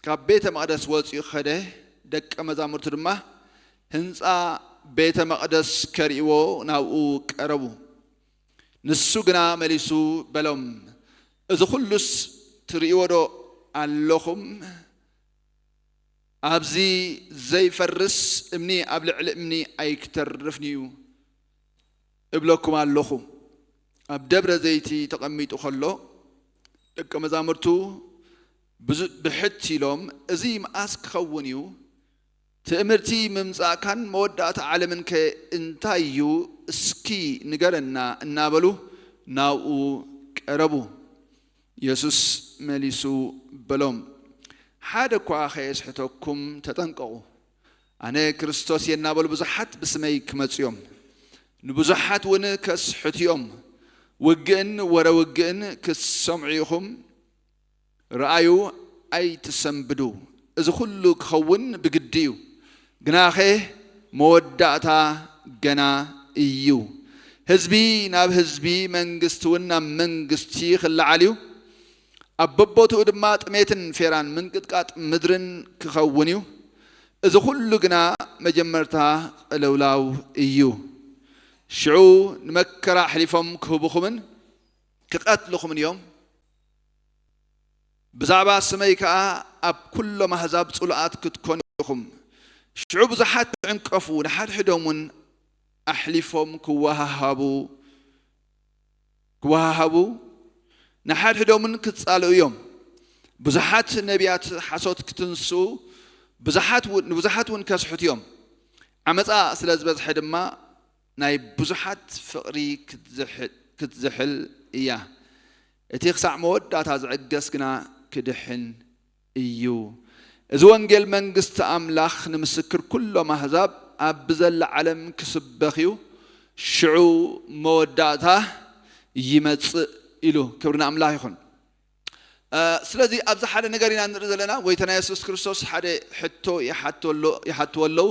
ካብ ቤተ መቕደስ ወፂኡ ኸደ፣ ደቀ መዛሙርቱ ድማ ህንፃ ቤተ መቕደስ ከርእይዎ ናብኡ ቀረቡ። ንሱ ግና መሊሱ በሎም፣ "እዚ ኹሉስ ትርእይዎ ዶ ኣለኹም? ኣብዚ ዘይፈርስ እምኒ ኣብ ልዕሊ እምኒ ኣይክተርፍን እዩ እብለኩም ኣለኹ።" ኣብ ደብረ ዘይቲ ተቐሚጡ ኸሎ፣ ደቀ መዛሙርቱ ብዙ-፣ ብሕት ኢሎም፣ "እዚ መኣስ ክኸውን እዩ? ትእምርቲ ምምጻእካን መወዳእታ ዓለምንከ እንታይ እዩ? እስኪ ንገረና" እናበሉ ናብኡ ቀረቡ። የሱስ መሊሱ በሎም፣ "ሓደ እኳ ኸየስሕተኩም ተጠንቀቑ። ኣነ ክርስቶስ እየ እናበሉ ብዙሓት ብስመይ ክመጹ እዮም፣ ንብዙሓት እውን ከስሕቱ እዮም። ውግእን ወረ ውግእን ክትሰምዑ ኢኹም። ረኣዩ፣ ኣይትሰንብዱ። እዚ ኹሉ ክኸውን ብግዲ እዩ። ግናኸ መወዳእታ ገና እዩ። ህዝቢ ናብ ህዝቢ፣ መንግስቲ እውን ናብ መንግስቲ ክለዓል እዩ። ኣብ በቦትኡ ድማ ጥሜትን ፌራን ምንቅጥቃጥ ምድርን ክኸውን እዩ። እዚ ኹሉ ግና መጀመርታ ቅልውላው እዩ። ሽዑ ንመከራ ኣሕሊፎም ክህቡኹምን ክቐትልኹምን እዮም። ብዛዕባ ስመይ ከኣ ኣብ ኩሎም ኣህዛብ ጽሉኣት ክትኮኑ ኢኹም። ሽዑ ብዙሓት ክዕንቀፉ፣ ንሓድሕዶም እውን ኣሕሊፎም ክወሃሃቡ፣ ክወሃሃቡ፣ ንሓድሕዶም እውን ክጻልኡ እዮም። ብዙሓት ነቢያት ሓሶት ክትንስኡ፣ ብዙሓት እውን፣ ንብዙሓት እውን ከስሕቱ እዮም። ዓመጻ ስለ ዝበዝሐ ድማ ናይ ብዙሓት ፍቕሪ ክትዝሕ-፣ ክትዝሕል እያ። እቲ ክሳዕ መወዳእታ ዝዕገስ ግና ክድሕን እዩ። እዚ ወንጌል መንግስቲ ኣምላኽ ንምስክር ኩሎም ኣህዛብ ኣብ ብዘላ ዓለም ክስበኽ እዩ። ሽዑ መወዳእታ ይመጽእ ኢሉ። ክብሪ ንኣምላኽ ይኹን። እ፣ ስለዚ ኣብዚ ሓደ ነገር ኢና ንርኢ ዘለና። ጎይታና የሱስ ክርስቶስ ሓደ ሕቶ ይሓትዎ ኣሎ-፣ ይሓትዎ ኣለዉ።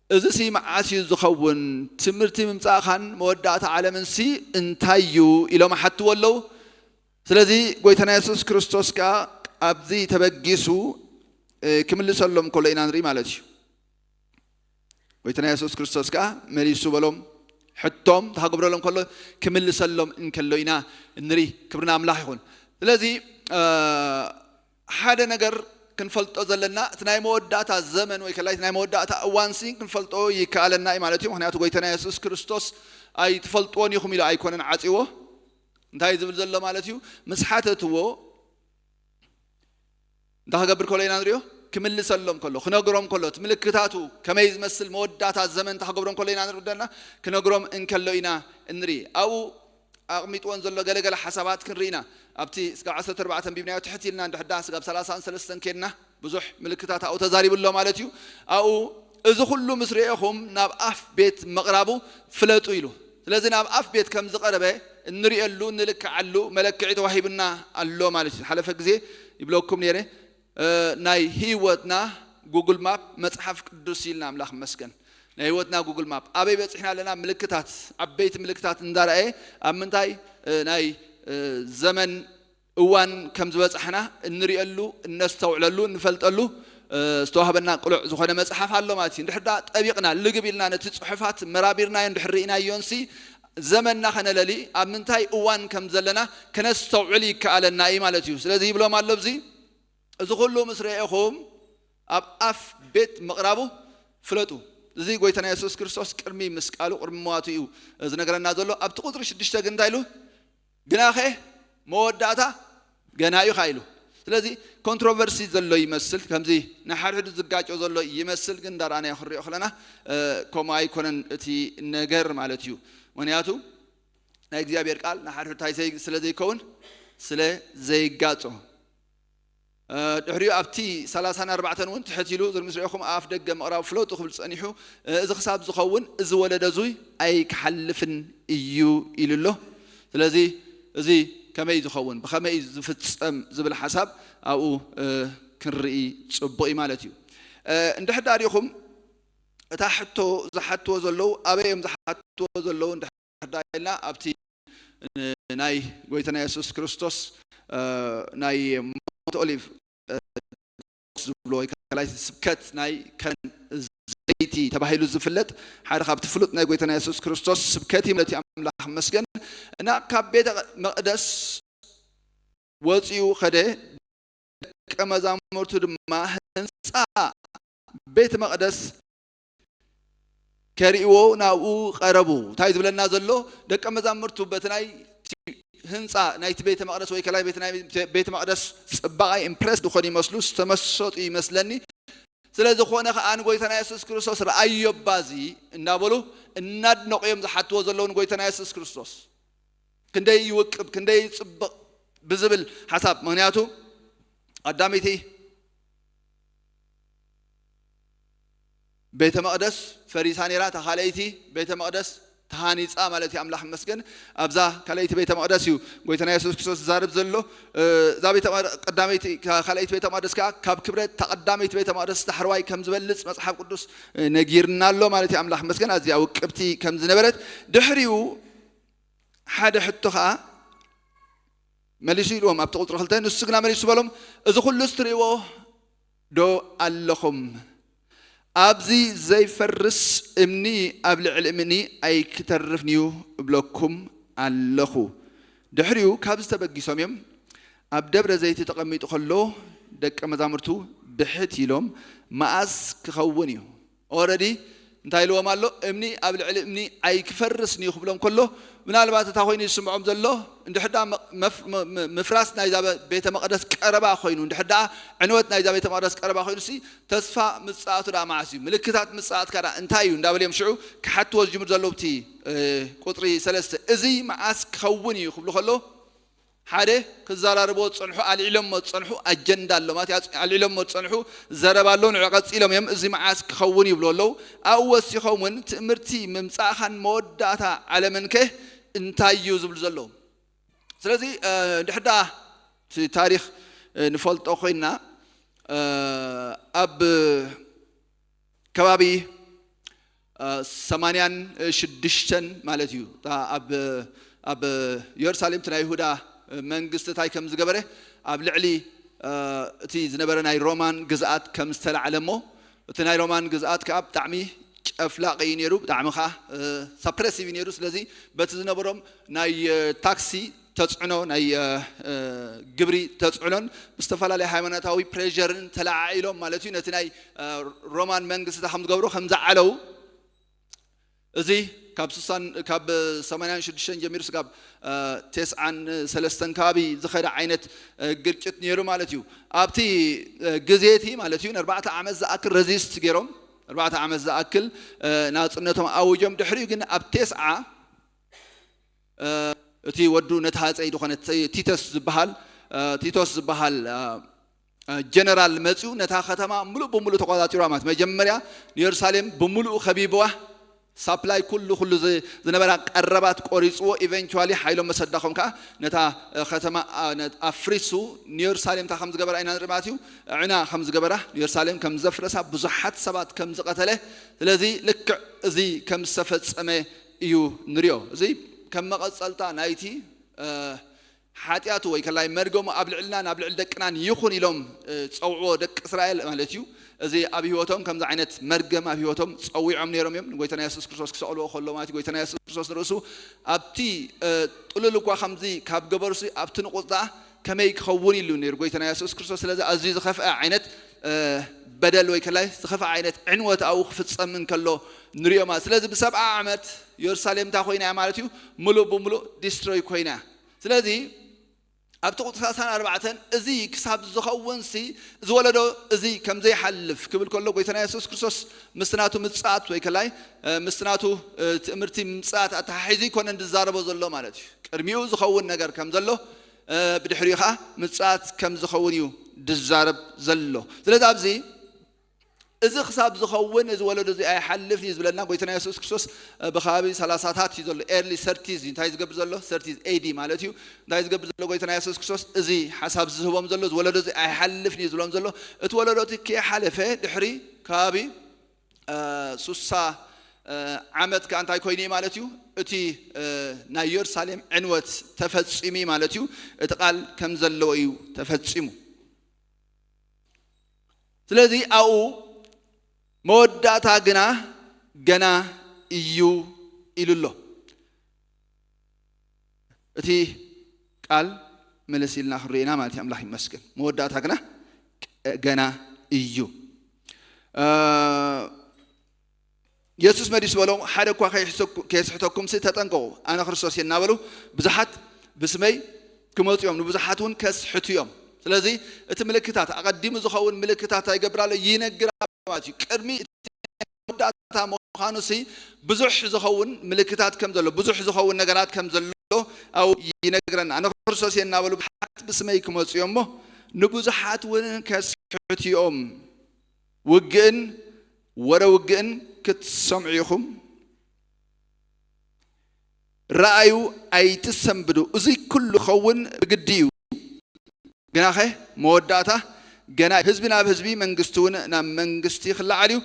"እዚሲ መዓስ እዩ ዝኸውን? ትምህርቲ ምምጻእኻን መወዳእታ ዓለምንሲ እንታይ እዩ?" ኢሎም ይሓትዎ ኣለዉ። ስለዚ ጎይታና የሱስ ክርስቶስ ከኣ ኣብዚ ተበጊሱ፣ እ፣ ክምልሰሎም ከሎ ኢና ንርኢ ማለት እዩ። ጎይታና የሱስ ክርስቶስ ከኣ መሊሱ በሎም፣ ሕቶም ተኸገብረሎም ከሎ ክምልሰሎም እንከሎ ኢና እንርኢ። ክብሪ ንኣምላኽ ይኹን። ስለዚ፣ እ፣ ሓደ ነገር ክንፈልጦ ዘለና፣ እቲ ናይ መወዳእታ ዘመን ወይ ከላ እቲ ናይ መወዳእታ እዋንሲ ክንፈልጦ ይከኣለና እዩ ማለት እዩ። ምኽንያቱ ጎይታና የሱስ ክርስቶስ "ኣይትፈልጥዎን ኢኹም" ኢሉ ኣይኮነን ዓጽዎ። እንታይ ዝብል ዘሎ ማለት እዩ? ምስ ሓተትዎ እንታይ ክገብር ከሎ ኢና ንሪኦ? ክምልሰሎም ከሎ፣ ክነግሮም ከሎ፣ እቲ ምልክታቱ ከመይ ዝመስል መወዳእታ ዘመን እንታይ ክገብሮም ከሎ ኢና ንርደና? ክነግሮም እንከሎ ኢና እንርኢ። ኣብኡ ኣቕሚጥዎን ዘሎ ገለገለ ሓሳባት ክንርኢ ኢና። ኣብቲ ስጋብ ዓሰርተ ኣርባዕተ ኣንቢብናዮ ትሕት ኢልና እንድሕር ደኣ ስጋብ ሰላሳን ሰለስተን ኬድና ብዙሕ ምልክታት ኣብኡ ተዛሪቡ ኣሎ ማለት እዩ። ኣብኡ "እዚ ኩሉ ምስ ርኤኹም ናብ ኣፍ ቤት ምቕራቡ ፍለጡ" ኢሉ። ስለዚ ናብ ኣፍ ቤት ከም ዝቐረበ እንርእየሉ፣ እንልክዓሉ መለክዒ ተዋሂቡና ኣሎ ማለት እዩ። ዝሓለፈ ግዜ ይብለኩም ነይረ፣ እ፣ ናይ ህይወትና ጉግል ማፕ መጽሓፍ ቅዱስ ኢልና፣ ኣምላኽ ይመስገን። ናይ ህይወትና ጉግል ማፕ ኣበይ በጺሕና ኣለና? ምልክታት፣ ዓበይቲ ምልክታት እንዳረኣየ ኣብ ምንታይ፣ እ፣ ናይ፣ እ፣ ዘመን እዋን ከም ዝበጻሕና እንርእየሉ፣ እነስተውዕለሉ፣ እንፈልጠሉ፣ እ፣ ዝተዋህበና ቅሉዕ ዝኾነ መጽሓፍ ኣሎ ማለት እዩ። እንድሕር ደኣ ጠቢቕና፣ ልግብ ኢልና ነቲ ጽሑፋት መራቢርናዮ እንድሕር ርኢናዮንሲ፣ ዘመንና ከነለሊ፣ ኣብ ምንታይ እዋን ከም ዘለና ከነስተውዕል ይከኣለና እዩ ማለት እዩ። ስለዚ ይብሎም ኣሎ ኣብዚ፣ "እዚ ኩሉ ምስ ረኤኹም ኣብ ኣፍ ቤት ምቕራቡ ፍለጡ።" እዚ ጎይታና የሱስ ክርስቶስ ቅድሚ ምስቃሉ፣ ቅድሚ ምዋቱ እዩ ዝነግረና ዘሎ። ኣብቲ ቁጽሪ ሽዱሽተ ግን እንታይ ኢሉ? "ግናኸ መወዳእታ ገና እዩ" ኢሉ። ስለዚ ኮንትሮቨርሲ ዘሎ ይመስል፣ ከምዚ ንሓድሕዱ ዝጋጮ ዘሎ ይመስል፣ ግን እንዳረኣናዮ ክንሪኦ ከለና፣ እ፣ ከምኡ ኣይኮነን እቲ ነገር ማለት እዩ። ምኽንያቱ ናይ እግዚኣብሔር ቃል ንሓድሕዱ እንታይ ዘይ-፣ ስለ ዘይከውን፣ ስለ ዘይጋጮ። እ፣ ድሕሪኡ ኣብቲ ሰላሳን ኣርባዕተን እውን ትሕት ኢሉ፣ "እዚ ምስ ርኤኹም ኣፍ ደገ ምቕራብ ፍለጡ" ክብል ጸኒሑ፣ እ፣ "እዚ ክሳብ ዝኸውን እዚ ወለዶ እዙይ ኣይክሓልፍን እዩ" ኢሉ ኣሎ። ስለዚ እዚ ከመይ ዝኸውን፣ ብኸመይ ዝፍጸም ዝብል ሓሳብ ኣብኡ፣ እ፣ ክንርኢ ጽቡቕ እዩ ማለት እዩ። እ፣ እንድሕር ደኣ ሪኢኹም እታ ሕቶ ዝሓትዎ ዘለዉ፣ ኣበይ እዮም ዝሓትዎ ዘለዉ እንድሕር ደኣ ኢልና፣ ኣብቲ ናይ ጎይታና የሱስ ክርስቶስ፣ እ፣ ናይ ማውንት ኦሊቭ፣ እ፣ ዝብሎ ወይ ካልኣይቲ ስብከት ናይ ከረን ዘይቲ ተባሂሉ ዝፍለጥ ሓደ ካብቲ ፍሉጥ ናይ ጎይታና የሱስ ክርስቶስ ስብከት እዩ ማለት እዩ። ኣምላኽ ይመስገን። እና ካብ ቤተ መቕደስ ወፂኡ ኸደ፣ ደቀ መዛሙርቱ ድማ ህንፃ ቤተ መቕደስ ከርእይዎ ናብኡ ቀረቡ። እንታይ ዝብለና ዘሎ? ደቀ መዛሙርቱ በቲ ናይ ህንፃ ናይቲ ቤተ መቕደስ ወይ ከላይ ቤት ናይ ቤተ መቕደስ ፅባቐ ኢምፕረስ ዝኾኑ ይመስሉ፣ ዝተመሰጡ ይመስለኒ። ስለ ዝኾነ ኸኣ ንጎይታና የሱስ ክርስቶስ ረኣዮ ባዚ እናበሉ እናድነቑ እዮም ዝሓትዎ ዘለዉ ንጎይታና የሱስ ክርስቶስ። ክንደይ ይውቅብ፣ ክንደይ ይጽብቕ ብዝብል ሓሳብ። ምኽንያቱ ቀዳመይቲ ቤተ መቕደስ ፈሪሳ ነይራ፣ እታ ካልኣይቲ ቤተ መቕደስ ተሃኒጻ ማለት እዩ። ኣምላኽ ይመስገን። ኣብዛ ካልኣይቲ ቤተ መቕደስ እዩ ጎይታና የሱስ ክርስቶስ ዝዛረብ ዘሎ። እ፣ እዛ ቤተ መቕደ-፣ ቀዳመይቲ፣ ካ-፣ ካልኣይቲ ቤተ መቕደስ ከኣ ካብ ክብረት እታ ቀዳመይቲ ቤተ መቕደስ ዳሕረዋይ ከም ዝበልጽ መጽሓፍ ቅዱስ፣ እ፣ ነጊርና ኣሎ ማለት እዩ። ኣምላኽ ይመስገን። ኣዝያ ውቅብቲ ከም ዝነበረት ድሕሪኡ ሓደ ሕቶ ኸኣ መሊሱ ኢልዎም ኣብቲ ቁጽሪ ክልተ። ንሱ ግና መሊሱ በሎም፣ "እዚ ኹሉስ ትርእይዎ ዶ ኣለኹም? ኣብዚ ዘይፈርስ እምኒ ኣብ ልዕሊ እምኒ ኣይክተርፍን እዩ እብለኩም ኣለኹ።" ድሕሪኡ ካብዚ ተበጊሶም እዮም። ኣብ ደብረ ዘይቲ ተቐሚጡ ከሎ ደቀ መዛሙርቱ ብሕት ኢሎም፣ "መኣስ ክኸውን እዩ?" ኦረዲ እንታይ ኢልዎም ኣሎ? እምኒ ኣብ ልዕሊ እምኒ ኣይክፈርስን እዩ ክብሎም ከሎ፣ ምናልባት እታ ኮይኑ ዝስምዖም ዘሎ፣ እንድሕር ደኣ መ-፣ መፍ-፣ መ-፣ መ-፣ ምፍራስ ናይዛ በ-፣ ቤተ መቕደስ ቀረባ ኮይኑ፣ እንድሕር ደኣ ዕንወት ናይዛ ቤተ መቕደስ ቀረባ ኮይኑ ሲ፣ ተስፋ ምጽኣቱ ደኣ መዓስ እዩ? ምልክታት ምጽኣትካ ደኣ እንታይ እዩ? እንዳበለ እዮም ሽዑ ክሓትዎ ዝጅምሩ ዘለዉ። እቲ፣ እ፣ ቁጽሪ ሰለስተ፣ "እዚ መዓስ ክኸውን እዩ?" ክብሉ ከሎ፣ ሓደ ክዘራረብዎ ዝጸንሑ፣ ኣልዒሎሞ ዝጸንሑ ኣጀንዳ ኣሎ ማለት እዩ። ኣልዒሎሞ ዝጸንሑ ዘረባ ኣሎ፣ ንዑ ቀጺሎም እዮም፣ "እዚ መዓስ ክኸውን?" ይብሉ ኣለዉ። ኣብኡ ወሲኾም እውን፣ "ትእምርቲ ምምጻእኻን መወዳእታ ዓለምን ከ እንታይ እዩ?" ዝብሉ ዘለዉ። ስለዚ፣ እ፣ እንድሕር ደኣ እቲ ታሪኽ፣ እ፣ ንፈልጦ ኮይንና፣ እ፣ ኣብ ከባቢ፣ እ፣ ሰማንያን ሽዱሽተን ማለት እዩ። እታ ኣብ፣ ኣብ የሩሳሌም እቲ ናይ ይሁዳ መንግስቲ እንታይ ከም ዝገበረ፣ ኣብ ልዕሊ፣ እ፣ እቲ ዝነበረ ናይ ሮማን ግዝኣት ከም ዝተላዕለ እሞ፣ እቲ ናይ ሮማን ግዝኣት ከኣ ብጣዕሚ ጨፍላቂ እዩ ነይሩ፣ ብጣዕሚ ከኣ፣ እ፣ ሳፕሬሲቭ እዩ ነይሩ። ስለዚ በቲ ዝነበሮም ናይ፣ እ፣ ታክሲ ተጽዕኖ፣ ናይ፣ እ፣ እ፣ ግብሪ ተጽዕኖን ብዝተፈላለየ ሃይማኖታዊ ፕሬሸርን ተለዓዒሎም ማለት እዩ፣ ነቲ ናይ፣ እ፣ ሮማን መንግስቲ ከም ዝገብሮ ከም ዝዓለዉ። እዚ ካብ ስሳን፣ ካብ ሰማንያን ሽዱሽተን ጀሚሩ ስጋብ፣ እ፣ ተስዓን ሰለስተን ከባቢ ዝኸደ ዓይነት፣ እ፣ ግርጭት ነይሩ ማለት እዩ። ኣብቲ፣ እ፣ ግዜ እቲ ማለት እዩ፣ ንኣርባዕተ ዓመት ዝኣክል ረዚስት ገይሮም፣ ኣርባዕተ ዓመት ዝኣክል፣ እ፣ ናጽነቶም ኣውጆም። ድሕሪኡ ግን ኣብ ተስዓ፣ እ፣ እቲ ወዱ ነቲ ሃጸይ ዝኾነ ቲ-፣ ቲቶስ ዝበሃል፣ እ፣ ቲቶስ ዝበሃል፣ እ፣ እ፣ ጀነራል መጺኡ ነታ ከተማ ምሉእ ብምሉእ ተቆጻጺሩዋ ማለት። መጀመርያ ንየሩሳሌም ብምሉኡ ከቢብዋ፣ ሳፕላይ ኩሉ፣ ኩሉ ዝ-፣ ዝነበራ ቀረባት ቆሪጽዎ፣ ኢቨንቹዋሊ ሓይሎም መሰዳኾም ከኣ ነታ፣ እ፣ ከተማ፣ ኣ፣ ነ-፣ ኣፍሪሱ ንየሩሳሌም እንታይ ከም ዝገበራ ኢና ንርኢ ማለት እዩ። ዕና ከም ዝገበራ፣ ንየሩሳሌም ከም ዘፍረሳ፣ ብዙሓት ሰባት ከም ዝቐተለ፣ ስለዚ ልክዕ እዚ ከም ዝተፈጸመ እዩ ንሪኦ። እዚ ከም መቐጸልታ ናይቲ፣ እ፣ ሓጢኣቱ ወይ ከላይ መርገሙ ኣብ ልዕልናን ኣብ ልዕሊ ደቅናን ይኹን ኢሎም፣ እ፣ ጸውዕዎ ደቂ እስራኤል ማለት እዩ። እዚ ኣብ ህይወቶም ከምዚ ዓይነት መርገም ኣብ ህይወቶም ጸዊዖም ነይሮም እዮም። ንጎይታና የሱስ ክርስቶስ ክሰቕልዎ ከሎ ማለት እዩ። ጎይታና የሱስ ክርስቶስ ንርእሱ ኣብቲ፣ እ፣ ጥሉል እኳ ከምዚ ካብ ገበሩሲ ኣብቲ ንቑጽ ደኣ ከመይ ክኸውን ኢሉ ነይሩ ጎይታና የሱስ ክርስቶስ። ስለዚ ኣዝዩ ዝኸፍአ ዓይነት፣ እ፣ በደል ወይ ከላይ ዝኸፍአ ዓይነት ዕንወት ኣብኡ ክፍጸም እንከሎ ንሪኦ ማለት። ስለዚ ብሰብዓ ዓመት የሩሳሌም እንታይ ኮይና እያ ማለት እዩ? ምሉእ ብምሉእ ዲስትሮይ ኮይና እያ። ስለዚ ኣብቲ ቁጽሪ ሰላሳን ኣርባዕተን እዚ ክሳብ ዝኸውንሲ፣ እዚ ወለዶ እዚ ከም ዘይሓልፍ ክብል ከሎ፣ ጎይታና የሱስ ክርስቶስ ምስቲ ናቱ ምጽኣት ወይ ከላይ፣ እ፣ ምስቲ ናቱ፣ እ፣ ትእምርቲ ምጽኣት ኣተሓሒዙ ኣይኮነን ዝዛረቦ ዘሎ ማለት እዩ። ቅድሚኡ ዝኸውን ነገር ከም ዘሎ፣ እ፣ ብድሕሪኡ ኸኣ ምጽኣት ከም ዝኸውን እዩ ዝዛረብ ዘሎ። ስለዚ ኣብዚ እዚ ክሳብ ዝኸውን እዚ ወለዶ እዚ ኣይሓልፍን እዩ ዝብለና ጎይታና የሱስ ክርስቶስ፣ እ፣ ብከባቢ ሰላሳታት እዩ ዘሎ። ኤርሊ ሰርቲዝ እዩ እንታይ ዝገብር ዘሎ? ሰርቲዝ ኤ ዲ ማለት እዩ። እንታይ ዝገብር ዘሎ ጎይታና የሱስ ክርስቶስ? እዚ ሓሳብ ዝህቦም ዘሎ፣ እዚ ወለዶ እዚ ኣይሓልፍን እዩ ዝብሎም ዘሎ። እቲ ወለዶ እቲ ከይሓለፈ ድሕሪ ከባቢ፣ እ፣ ሱሳ፣ እ፣ ዓመት ከኣ እንታይ ኮይኑ እዩ ማለት እዩ? እቲ፣ እ፣ ናይ የሩሳሌም ዕንወት ተፈጺሙ እዩ ማለት እዩ። እቲ ቃል ከም ዘለዎ እዩ ተፈጺሙ። ስለዚ ኣብኡ መወዳእታ ግና ገና እዩ ኢሉ ኣሎ። እቲ ቃል መለስ ኢልና ክንሪኢና ማለት እዩ። ኣምላኽ ይመስገን። መወዳእታ ግና ገና እዩ። የሱስ መሊሱ በሎም፣ ሓደ እኳ ከይስሕተኩምሲ ተጠንቀቑ፣ ኣነ ክርስቶስ እየ እናበሉ ብዙሓት ብስመይ ክመፁ እዮም፣ ንብዙሓት እውን ከስሕቱ እዮም። ስለዚ እቲ ምልክታት ኣቐዲሙ ዝኸውን ምልክታት ኣይገብር ኣሎ፣ ይነግር ኣሎ ማለት እዩ። ቅድሚ መወዳእታ ምዃኑሲ ብዙሕ ዝኸውን ምልክታት ከም ዘሎ፣ ብዙሕ ዝኸውን ነገራት ከም ዘሎ ኣብኡ ይነግረና። ኣነ ክርስቶስ እየ እናበሉ ብዙሓት ብስመይ ክመፁ እዮም እሞ ንብዙሓት እውን ከስሕቱ እዮም። ውግእን ወረ ውግእን ክትሰምዑ ኢኹም። ረኣዩ ኣይትሰንብዱ። እዚ ኩሉ ክኸውን ብግዲ እዩ። ግናኸ መወዳእታ ገና ህዝቢ ናብ ህዝቢ መንግስቲ እውን ናብ መንግስቲ ክለዓል እዩ።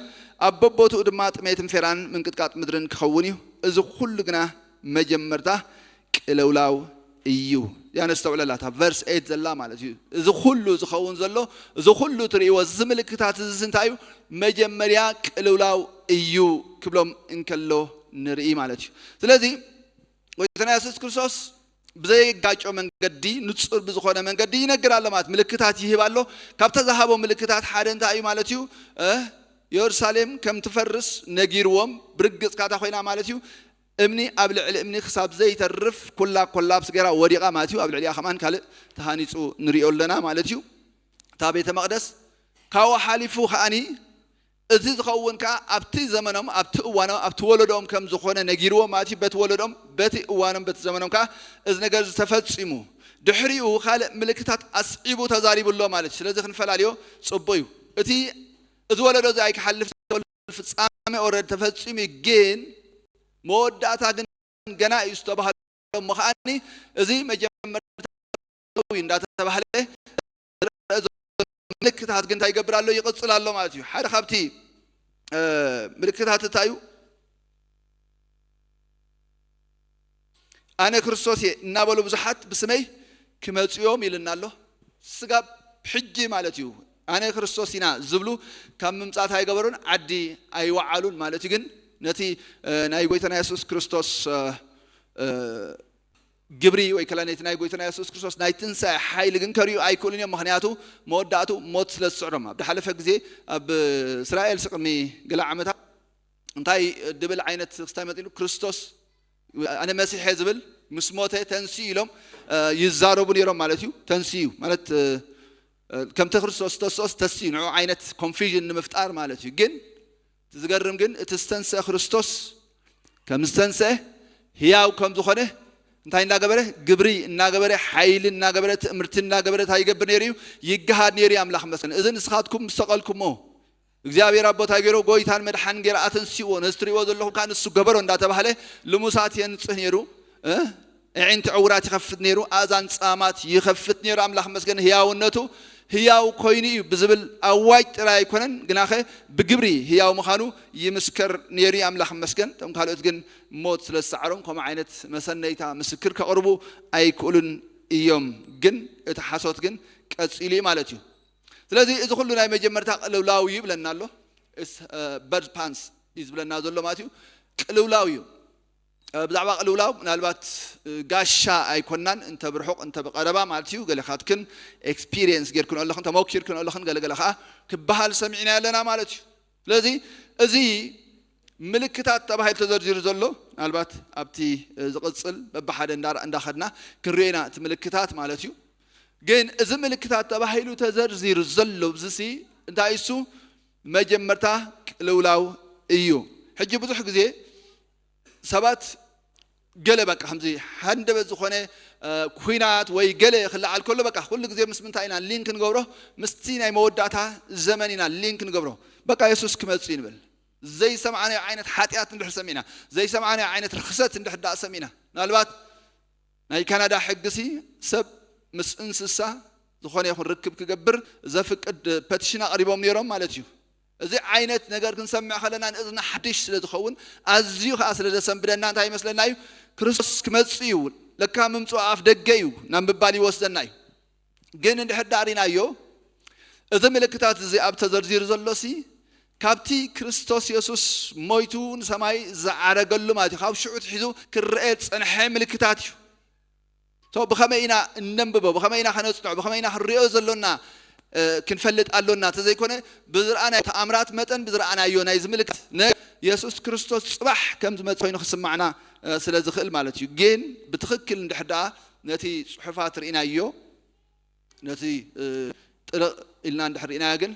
ኣብ በቦትኡ ድማ ጥሜትን ፌራን ምንቅጥቃጥ ምድርን ክኸውን እዩ። እዚ ኩሉ ግና መጀመርታ ቅልውላው እዩ። ያነስተውዕለላ እታ ቨርስ ኤት ዘላ ማለት እዩ። እዚ ኩሉ ዝኸውን ዘሎ፣ እዚ ኩሉ ትርእይዎ፣ እዚ ምልክታት እዚ እንታይ እዩ? መጀመርያ ቅልውላው እዩ ክብሎም እንከሎ ንርኢ ማለት እዩ። ስለዚ ጎይታና የሱስ ክርስቶስ ብዘየጋጮ መንገዲ፣ ንጹር ብዝኾነ መንገዲ ይነግር ኣሎ ማለት ምልክታት ይህብ ኣሎ። ካብታ ዝሃቦ ምልክታት ሓደ እንታይ እዩ ማለት እዩ? እ፣ የሩሳሌም ከም ትፈርስ ነጊርዎም፣ ብርግጽ ካታ ኮይና ማለት እዩ። እምኒ ኣብ ልዕሊ እምኒ ክሳብ ዘይተርፍ ኩላ ኮላፕስ ገይራ ወዲቓ ማለት እዩ። ኣብ ልዕሊኣ ከማን ካልእ ተሃኒጹ ንሪኦ ኣለና ማለት እዩ። እታ ቤተ መቕደስ ካብኡ ሓሊፉ ከኣኒ እዚ ዝኸውን ከኣ ኣብቲ ዘመኖም፣ ኣብቲ እዋኖም፣ ኣብቲ ወለዶኦም ከም ዝኾነ ነጊርዎም ማለት እዩ። በቲ ወለዶም፣ በቲ እዋኖም፣ በቲ ዘመኖም ከኣ እዚ ነገር እዚ ተፈጺሙ። ድሕሪኡ ካልእ ምልክታት ኣስዒቡ ተዛሪቡ ኣሎ ማለት እዩ። ስለዚ ክንፈላልዮ ጽቡቕ እዩ። እቲ፣ እዚ ወለዶ እዚ ኣይክሓልፍ ፍጻሜ ኦረድ ተፈጺሙ እዩ፣ ግን መወዳእታ ግን ገና እዩ ዝተባህለ እሞ ከኣኒ እዚ መጀመርታዊ እንዳተባህለ ምልክታት ግን እንታይ ይገብር ኣሎ? ይቕጽል ኣሎ ማለት እዩ። ሓደ ካብቲ፣ እ፣ ምልክታት እንታይ እዩ? ኣነ ክርስቶስ እየ እናበሉ ብዙሓት ብስመይ ክመጹ እዮም ኢልና ኣሎ። ስጋብ ሕጂ ማለት እዩ። ኣነ ክርስቶስ ኢና ዝብሉ ካብ ምምጻት ኣይገበሩን፣ ዓዲ ኣይወዓሉን ማለት እዩ። ግን ነቲ፣ እ፣ ናይ ጎይታና የሱስ ክርስቶስ፣ እ፣ እ፣ ግብሪ ወይ ከላ ነቲ ናይ ጎይታና የሱስ ክርስቶስ ናይ ትንሳኤ ሓይሊ ግን ከርእዩ ኣይክእሉን እዮም። ምኽንያቱ መወዳእቱ ሞት ስለ ዝስዕሮም። ኣብ ዝሓለፈ ግዜ ኣብ እስራኤል ቅድሚ ገለ ዓመታት እንታይ ድብል ዓይነት ክስታይ መጺኡ? ክርስቶስ ኣነ መሲሕ እየ ዝብል ምስ ሞተ ተንስኡ ኢሎም፣ እ፣ ይዛረቡ ነይሮም ማለት እዩ። ተንስኡ ማለት፣ እ፣ እ፣ ከምቲ ክርስቶስ ተስኦስ ተስኡ ንዑ ዓይነት ኮንፊዥን ንምፍጣር ማለት እዩ። ግን እቲ ዝገርም ግን እቲ ዝተንስአ ክርስቶስ ከም ዝተንስአ ህያው ከም ዝኾነ እንታይ እናገበረ? ግብሪ እናገበረ፣ ሓይሊ እናገበረ፣ ትእምርቲ እናገበረ እንታይ ይገብር ነይሩ እዩ? ይገሃድ ነይሩ እዩ። ኣምላኽ መስገን። እዚ ንስኻትኩም ምስ ሰቐልኩሞ እግዚኣብሔር ኣቦ እንታይ ገይሮ? ጎይታን መድሓን ገይረ ኣተንሲዎ። ነዚ ትርእይዎ ዘለኹም ከዓ ንሱ ገበሮ እንዳተባህለ ልሙሳት የንጽህ ነይሩ። እ? ኣዒንቲ ዕውራት ይኸፍት ነይሩ፣ ኣእዛን ጻማት ይኸፍት ነይሩ። ኣምላኽ መስገን ህያውነቱ ህያው ኮይኑ እዩ ብዝብል ኣዋጅ ጥራይ ኣይኮነን፣ ግናኸ ብግብሪ ህያው ምዃኑ ይምስከር ነይሩ እዩ። ኣምላኽ መስገን። እቶም ካልኦት ግን ሞት ስለ ዝሰዓሮም ከምኡ ዓይነት መሰነይታ ምስክር ከቕርቡ ኣይክእሉን እዮም። ግን እቲ ሓሶት ግን ቀጺሉ እዩ ማለት እዩ። ስለዚ እዚ ኩሉ ናይ መጀመርታ ቅልውላው እዩ ይብለና ኣሎ። እስ፣ እ፣ በርድ ፓንስ እዩ ዝብለና ዘሎ ማለት እዩ። ቅልውላው እዩ። እ፣ ብዛዕባ ቅልውላው ምናልባት፣ እ፣ ጋሻ ኣይኮናን፣ እንተ ብርሑቕ እንተ ብቐረባ ማለት እዩ። ገለኻትክን ኤክስፒሪየንስ ጌርክን ኣለኽን፣ ተመኪርክን ኣለኽን፣ ገለገለ ኸዓ ክበሃል ሰሚዕና ኣለና ማለት እዩ። ስለዚ እዚ ምልክታት ተባሂሉ ተዘርዚሩ ዘሎ ምናልባት ኣብቲ፣ እ፣ ዝቕጽል በብሓደ እንዳ-፣ እንዳኸድና ክንሪኦ ኢና እቲ ምልክታት ማለት እዩ። ግን እዚ ምልክታት ተባሂሉ ተዘርዚሩ ዘሎ እዚሲ እንታይ እሱ መጀመርታ ቅልውላው እዩ። ሕጂ ብዙሕ ግዜ ሰባት ገለ በቃ ከምዚ ሃንደበት ዝኾነ፣ እ፣ ኩናት ወይ ገለ ክለዓል ከሎ በቃ ኩሉ ግዜ ምስ ምንታይ ኢና ሊንክ ንገብሮ? ምስቲ ናይ መወዳእታ ዘመን ኢና ሊንክ ንገብሮ። በቃ የሱስ ክመጽእ እዩ ንብል። ዘይሰማዕናዮ ዓይነት ሓጢኣት እንድሕር ሰሚዕና፣ ዘይሰማዕናዮ ዓይነት ርኽሰት እንድሕር ደኣ ሰሚዕና፣ ምናልባት ናይ ካናዳ ሕግሲ ሰብ ምስ እንስሳ ዝኾነ ይኹን ርክብ ክገብር ዘፍቅድ ፐቲሽን ኣቕሪቦም ነይሮም ማለት እዩ። እዚ ዓይነት ነገር ክንሰምዕ ከለና ንእዝና ሓድሽ ስለ ዝኸውን፣ ኣዝዩ ከኣ ስለ ዘሰንብደና እንታይ ይመስለና እዩ? ክርስቶስ ክመጽእ እዩ፣ ለካ ምምጽኡ ኣፍ ደገ እዩ ናብ ምባል ይወስደና እዩ። ግን እንድሕር ደኣ ሪናዮ፣ እዚ ምልክታት እዚ ኣብ ተዘርዚሩ ዘሎ ሲ ካብቲ ክርስቶስ የሱስ ሞይቱ ንሰማይ ዝዓረገሉ ማለት እዩ። ካብ ሽዑ ትሒዙ ክረአ ዝጸንሐ ምልክታት እዩ። So ብኸመይ ኢና እነንብቦ፣ ብኸመይ ኢና ከነጽንዖ፣ ብኸመይ ኢና ክንሪኦ ዘሎና ክንፈልጥ ኣሎና። እንተዘይኮነ ብዝረኣናዮ ተኣምራት መጠን ብዝረኣናዮ ናይ ዝምልክት የሱስ ክርስቶስ ጽባሕ ከም ዝመጽእ ኮይኑ ክስማዕና ስለ ዝኽእል ማለት እዩ። ግን ብትኽክል እንድሕር ደኣ ነቲ ጽሑፋት ርኢናዮ፣ ነቲ ጥልቕ ኢልና እንድሕር ርኢናዮ ግን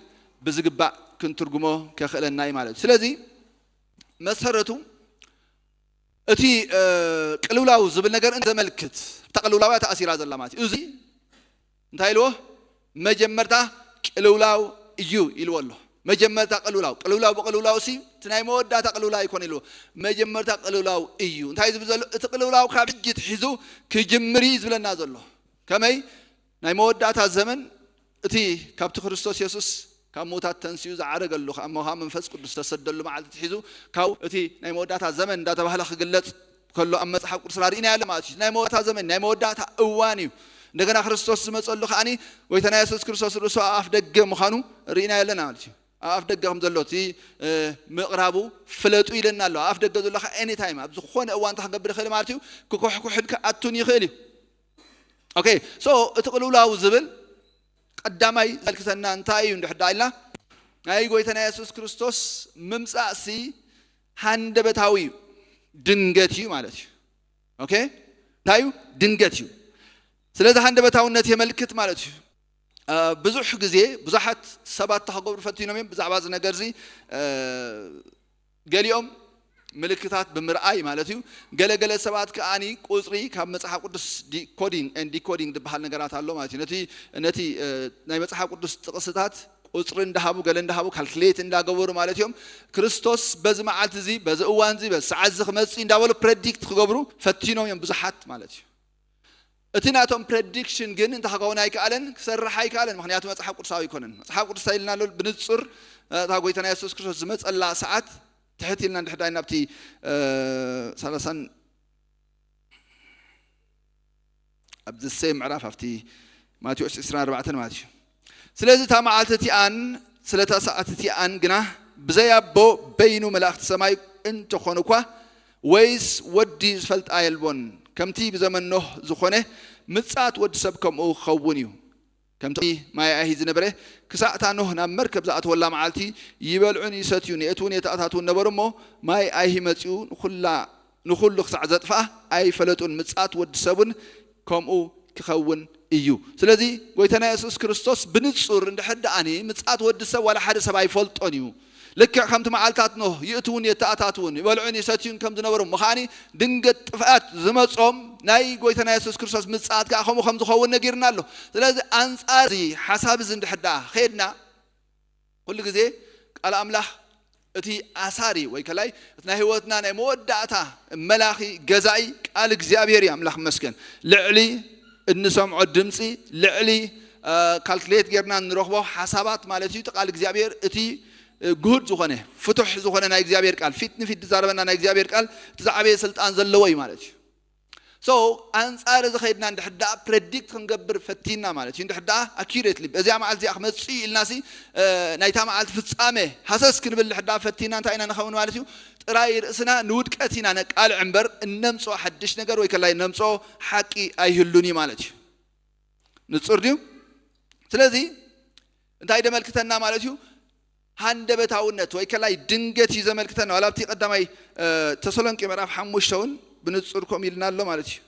ብዝግባእ ክንትርጉሞ ከኽእለና እዩ ማለት እዩ። ስለዚ መሰረቱ እቲ ቅልውላው ዝብል ነገር ዘመልክት፣ እታ ቅልውላው እያ ተኣሲራ ዘላ ማለት እዩ። እዚ እንታይ ኢልዎ? መጀመርታ ቅልውላው እዩ ኢልዎ ኣሎ። መጀመርታ ቅልውላው፣ ቅልውላው ብቅልውላው ሲ እቲ ናይ መወዳእታ ቅልውላው ኣይኮነ ኢልዎ። መጀመርታ ቅልውላው እዩ። እንታይ ዝብል ዘሎ? እቲ ቅልውላው ካብ ሕጂ ትሒዙ ክጅምር እዩ ዝብለና ዘሎ። ከመይ? ናይ መወዳእታ ዘመን እቲ ካብቲ ክርስቶስ የሱስ ካብ ምዉታት ተንሲኡ ዝዓረገሉ፣ ካብ መንፈስ ቅዱስ ተሰደሉ መዓልቲ ትሒዙ ካብ እቲ ናይ መወዳእታ ዘመን እንዳተባህለ ክግለጽ ከሎ ኣብ መጽሓፍ ቅዱስና ርኢናዮ ኣሎ ማለት እዩ። ናይ መወዳእታ ዘመን፣ ናይ መወዳእታ እዋን እዩ። እንደገና ክርስቶስ ዝመጸሉ ከዓኒ ጎይታና የሱስ ክርስቶስ ርእሱ ኣብ ኣፍ ደገ ምዃኑ ርኢናዮ ኣለና ማለት እዩ። ኣብ ኣፍ ደገ ከም ዘሎ እቲ ምቕራቡ ፍለጡ ኢለና ኣሎ። ኣብ ኣፍ ደገ ዘሎ ከዓ ኤኒታይም ኣብ ዝኾነ እዋን እንታይ ክገብር ይኽእል ማለት እዩ? ክኩሕኩሕን ክኣቱን ይኽእል እዩ። Okay, so እቲ ቅልውላው ዝብል ቀዳማይ ዘመልክተና እንታይ እዩ እንድሕር ደኣ ኢልና፣ ናይ ጎይታና የሱስ ክርስቶስ ምምጻእ ሲ ሃንደበታዊ እዩ፣ ድንገት እዩ ማለት እዩ። Okay? እንታይ እዩ? ድንገት እዩ። ስለዚ ሃንደበታውነት የመልክት ማለት እዩ። ብዙሕ ግዜ ብዙሓት ሰባት እንታይ ክገብሩ ፈቲኖም እዮም ብዛዕባ እዚ ነገር እዚ። ገሊኦም ምልክታት ብምርኣይ ማለት እዩ። ገለገለ ሰባት ከዓኒ ቁፅሪ ካብ መፅሓፍ ቅዱስ ዲኮዲንግ ኤንድ ዲኮዲንግ ዝበሃል ነገራት ኣሎ ማለት እዩ። ነቲ ነቲ ናይ መፅሓፍ ቅዱስ ጥቕስታት ቁፅሪ እንዳሃቡ፣ ገለ እንዳሃቡ፣ ካልኩሌት እንዳገበሩ ማለት እዮም። ክርስቶስ በዚ መዓልቲ እዚ፣ በዚ እዋን እዚ፣ በዚ ሰዓት እዚ ክመፅእ እንዳበሉ ፕረዲክት ክገብሩ ፈቲኖም እዮም ብዙሓት ማለት እዩ። እቲ ናቶም ፕረዲክሽን ግን እንታይ ክኸውን ኣይከኣለን፣ ክሰርሕ ኣይከኣለን። ምክንያቱ መፅሓፍ ቅዱሳዊ ኣይኮነን። መፅሓፍ ቅዱስ እንታይ ኢልና ኣሎ? ብንፁር እታ ጎይታና የሱስ ክርስቶስ ዝመፀላ ሰዓት ትሕት ኢልና እንድሕዳይ ናብቲ ሰላሳን ኣብዚ ሴም ምዕራፍ ኣብቲ ማቴዎስ ዕስራን ኣርባዕተን ማለት እዩ። ስለዚ እታ መዓልቲ እቲኣን ስለ እታ ሰዓት እቲኣን ግና ብዘይ ኣቦ በይኑ መላእኽቲ ሰማይ እንተኾኑ እኳ ወይስ ወዲ ዝፈልጣ የልቦን። ከምቲ ብዘመን ኖህ ዝኾነ ምጽኣት ወዲ ሰብ ከምኡ ክኸውን እዩ። ከምቲ ማይ ኣይሂ ዝነበረ ክሳዕ እታ ኖህ ናብ መርከብ ዝኣተወላ መዓልቲ ይበልዑን ይሰትዩን የእትውን የተኣታትውን ነበሩ እሞ ማይ ኣይሂ መጺኡ ንኹላ ንኹሉ ክሳዕ ዘጥፍኣ ኣይፈለጡን። ምጽኣት ወዲ ሰብ እውን ከምኡ ክኸውን እዩ። ስለዚ ጎይታና የሱስ ክርስቶስ ብንጹር እንድሕር ደኣኒ ምጽኣት ወዲ ሰብ ዋላ ሓደ ሰብ ኣይፈልጦን እዩ። ልክዕ ከምቲ መዓልታት ኖህ ይእትውን የተኣታትውን ይበልዑን ይሰትዩን ከም ዝነበሩ ምዃኒ ድንገት ጥፍኣት ዝመጾም ናይ ጎይታና የሱስ ክርስቶስ ምጽኣት ከኣ ከምኡ ከም ዝኸውን ነጊርና ኣሎ። ስለዚ ኣንጻር እዚ ሓሳብ እዚ እንድሕር ደኣ ኸድና ኩሉ ግዜ ቃል ኣምላኽ እቲ ኣሳሪ ወይ ከላይ እቲ ናይ ህይወትና ናይ መወዳእታ መላኺ ገዛኢ ቃል እግዚኣብሔር እዩ። ኣምላኽ መስገን ልዕሊ እንሰምዖ ድምፂ ልዕሊ ካልኩሌት ጌርና እንረኽቦ ሓሳባት ማለት እዩ። እቲ ቃል እግዚኣብሔር እቲ ግሁድ ዝኾነ ፍቱሕ ዝኾነ ናይ እግዚኣብሔር ቃል ፊት ንፊት ዝዛረበና ናይ እግዚኣብሔር ቃል እቲ ዝዓበየ ስልጣን ዘለዎ እዩ ማለት እዩ። So ኣንጻር እዚ ኸይድና እንድሕር ደኣ ፕረዲክት ክንገብር ፈቲና ማለት እዩ። እንድሕር ደኣ ኣኪሬትሊ እዚኣ መዓልቲ እዚኣ ክመጽእ እዩ ኢልና ሲ ናይታ መዓልቲ ፍጻመ ሃሰስ ክንብል እንድሕር ደኣ ፈቲና እንታይ ኢና ንኸውን ማለት እዩ? ጥራይ ርእስና ንውድቀት ኢና ነቃልዕ እምበር እነምጽኦ ሓድሽ ነገር ወይ ከላይ ነምጽኦ ሓቂ ኣይህሉን እዩ ማለት እዩ። ንጹር ድዩ? ስለዚ እንታይ ደመልክተና ማለት እዩ? ሃንደበታውነት ወይ ከላይ ድንገት እዩ ዘመልክተና። ዋላ ኣብቲ ቀዳማይ ተሰሎንቄ ምዕራፍ ሓሙሽተ እውን ብንጹር ከምኡ ኢልና ኣሎ ማለት እዩ።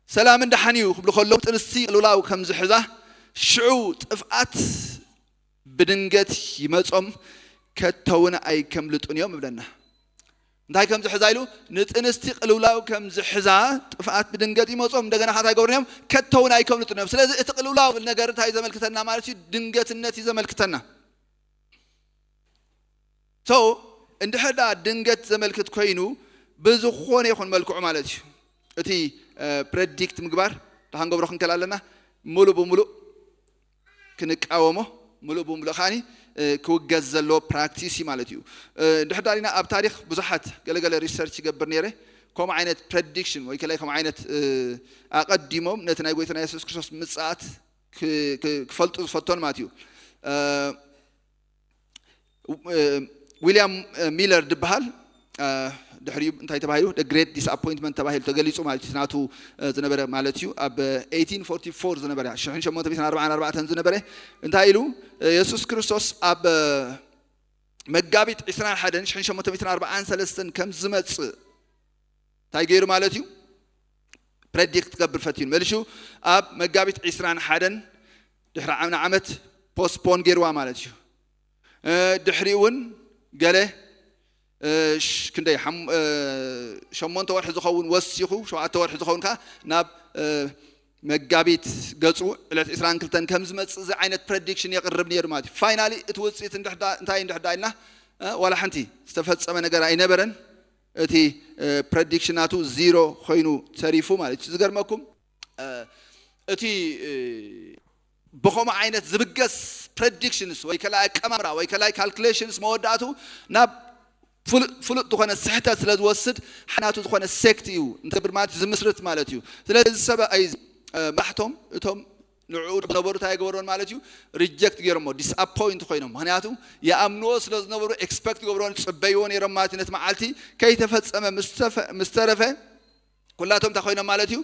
ሰላም እንደሓን እዩ ክብሉ ከለዉ ጥንስቲ ቅልውላው ከም ዝሕዛ ሽዑ ጥፍኣት ብድንገት ይመጾም ከቶውን ኣይከምልጡን እዮም ይብለና። እንታይ ከም ዝሕዛ ኢሉ ንጥንስቲ ቅልውላው ከም ዝሕዛ ጥፍኣት ብድንገት ይመጾም እንደገና ካታ ይገብሩን እዮም ከቶውን ኣይከምልጡን እዮም። ስለዚ እቲ ቅልውላው ዝብል ነገር እንታይ ዘመልክተና ማለት እዩ? ድንገትነት እዩ ዘመልክተና። So እንድሕር ደኣ ድንገት ዘመልክት ኮይኑ ብዝኾነ ይኹን መልክዑ ማለት እዩ እቲ ፕረዲክት ምግባር ደሓን ገብሮ ክንከል ኣለና ሙሉእ ብሙሉእ ክንቃወሞ ሙሉእ ብሙሉእ ከዓኒ ክውገዝ ዘለዎ ፕራክቲስ እዩ ማለት እዩ። እንድሕር ደኣ ሪና ኣብ ታሪኽ ብዙሓት ገለገለ ሪሰርች ይገብር ነይረ። ከምኡ ዓይነት ፕረዲክሽን ወይ ከላይ ከምኡ ዓይነት ኣቐዲሞም ነቲ ናይ ጎይታና የሱስ ክርስቶስ ምጽኣት ክፈልጡ ዝፈቶን ማለት እዩ። ዊልያም ሚለር ዝበሃል ድሕሪኡ እንታይ ተባሂሉ? ግሬት ዲስኣፖይንትመንት ተባሂሉ ተገሊጹ ማለት እዩ። ናቱ ዝነበረ ማለት እዩ። ኣብ ን ሸሞንተ ሚእትን ኣርባዓን ኣርባዕተን ዝነበረ እንታይ ኢሉ? የሱስ ክርስቶስ ኣብ መጋቢት ዕስራን ሓደን ን ሸሞንተ ሚእትን ኣርባዓን ሰለስተን ከም ዝመጽእ እንታይ ገይሩ ማለት እዩ? ፕረዲክት ክገብር ፈትዩ። መሊሹ ኣብ መጋቢት ዕስራን ሓደን ድሕሪ ዓመት ፖስትፖን ገይርዋ ማለት እዩ። ድሕሪኡ እውን ገለ ክንደይ ሸሞንተ ወርሒ ዝኸውን ወሲኹ፣ ሸውዓተ ወርሒ ዝኸውን ከዓ ናብ መጋቢት ገጹ ዕለት ዕስራን ክልተን ከም ዝመጽእ እዚ ዓይነት ፕረዲክሽን የቕርብ ነይሩ ማለት እዩ። ፋይናሊ እቲ ውፅኢት እንታይ እንድሕዳ ኢልና ዋላ ሓንቲ ዝተፈጸመ ነገር ኣይነበረን። እቲ ፕረዲክሽናቱ ዚሮ ኮይኑ ተሪፉ ማለት እዩ። ዝገርመኩም እቲ ብኸምኡ ዓይነት ዝብገስ ፕረዲክሽንስ ወይ ከላይ ኣቀማምራ ወይ ከላይ ካልኩሌሽንስ መወዳእቱ ናብ ፍሉጥ ዝኾነ ስሕተት ስለ ዝወስድ ሓናቱ ዝኾነ ሴክት እዩ እንተብር ማለት እዩ ዝምስርት ማለት እዩ። ስለዚ እዚ ሰብኣይ እዚ መራሕቶም እቶም ንዕኡ ዝነበሩ እንታይ ገበርዎን ማለት እዩ? ሪጀክት ገይሮሞ፣ ዲስኣፖይንት ኮይኖም። ምክንያቱ ይኣምንዎ ስለ ዝነበሩ ኤክስፐክት ገብርዎን ዝፅበይዎ ነይሮም ማለት እዩ። ነቲ መዓልቲ ከይተፈፀመ ምስ ተረፈ ኩላቶም እንታይ ኮይኖም ማለት እዩ?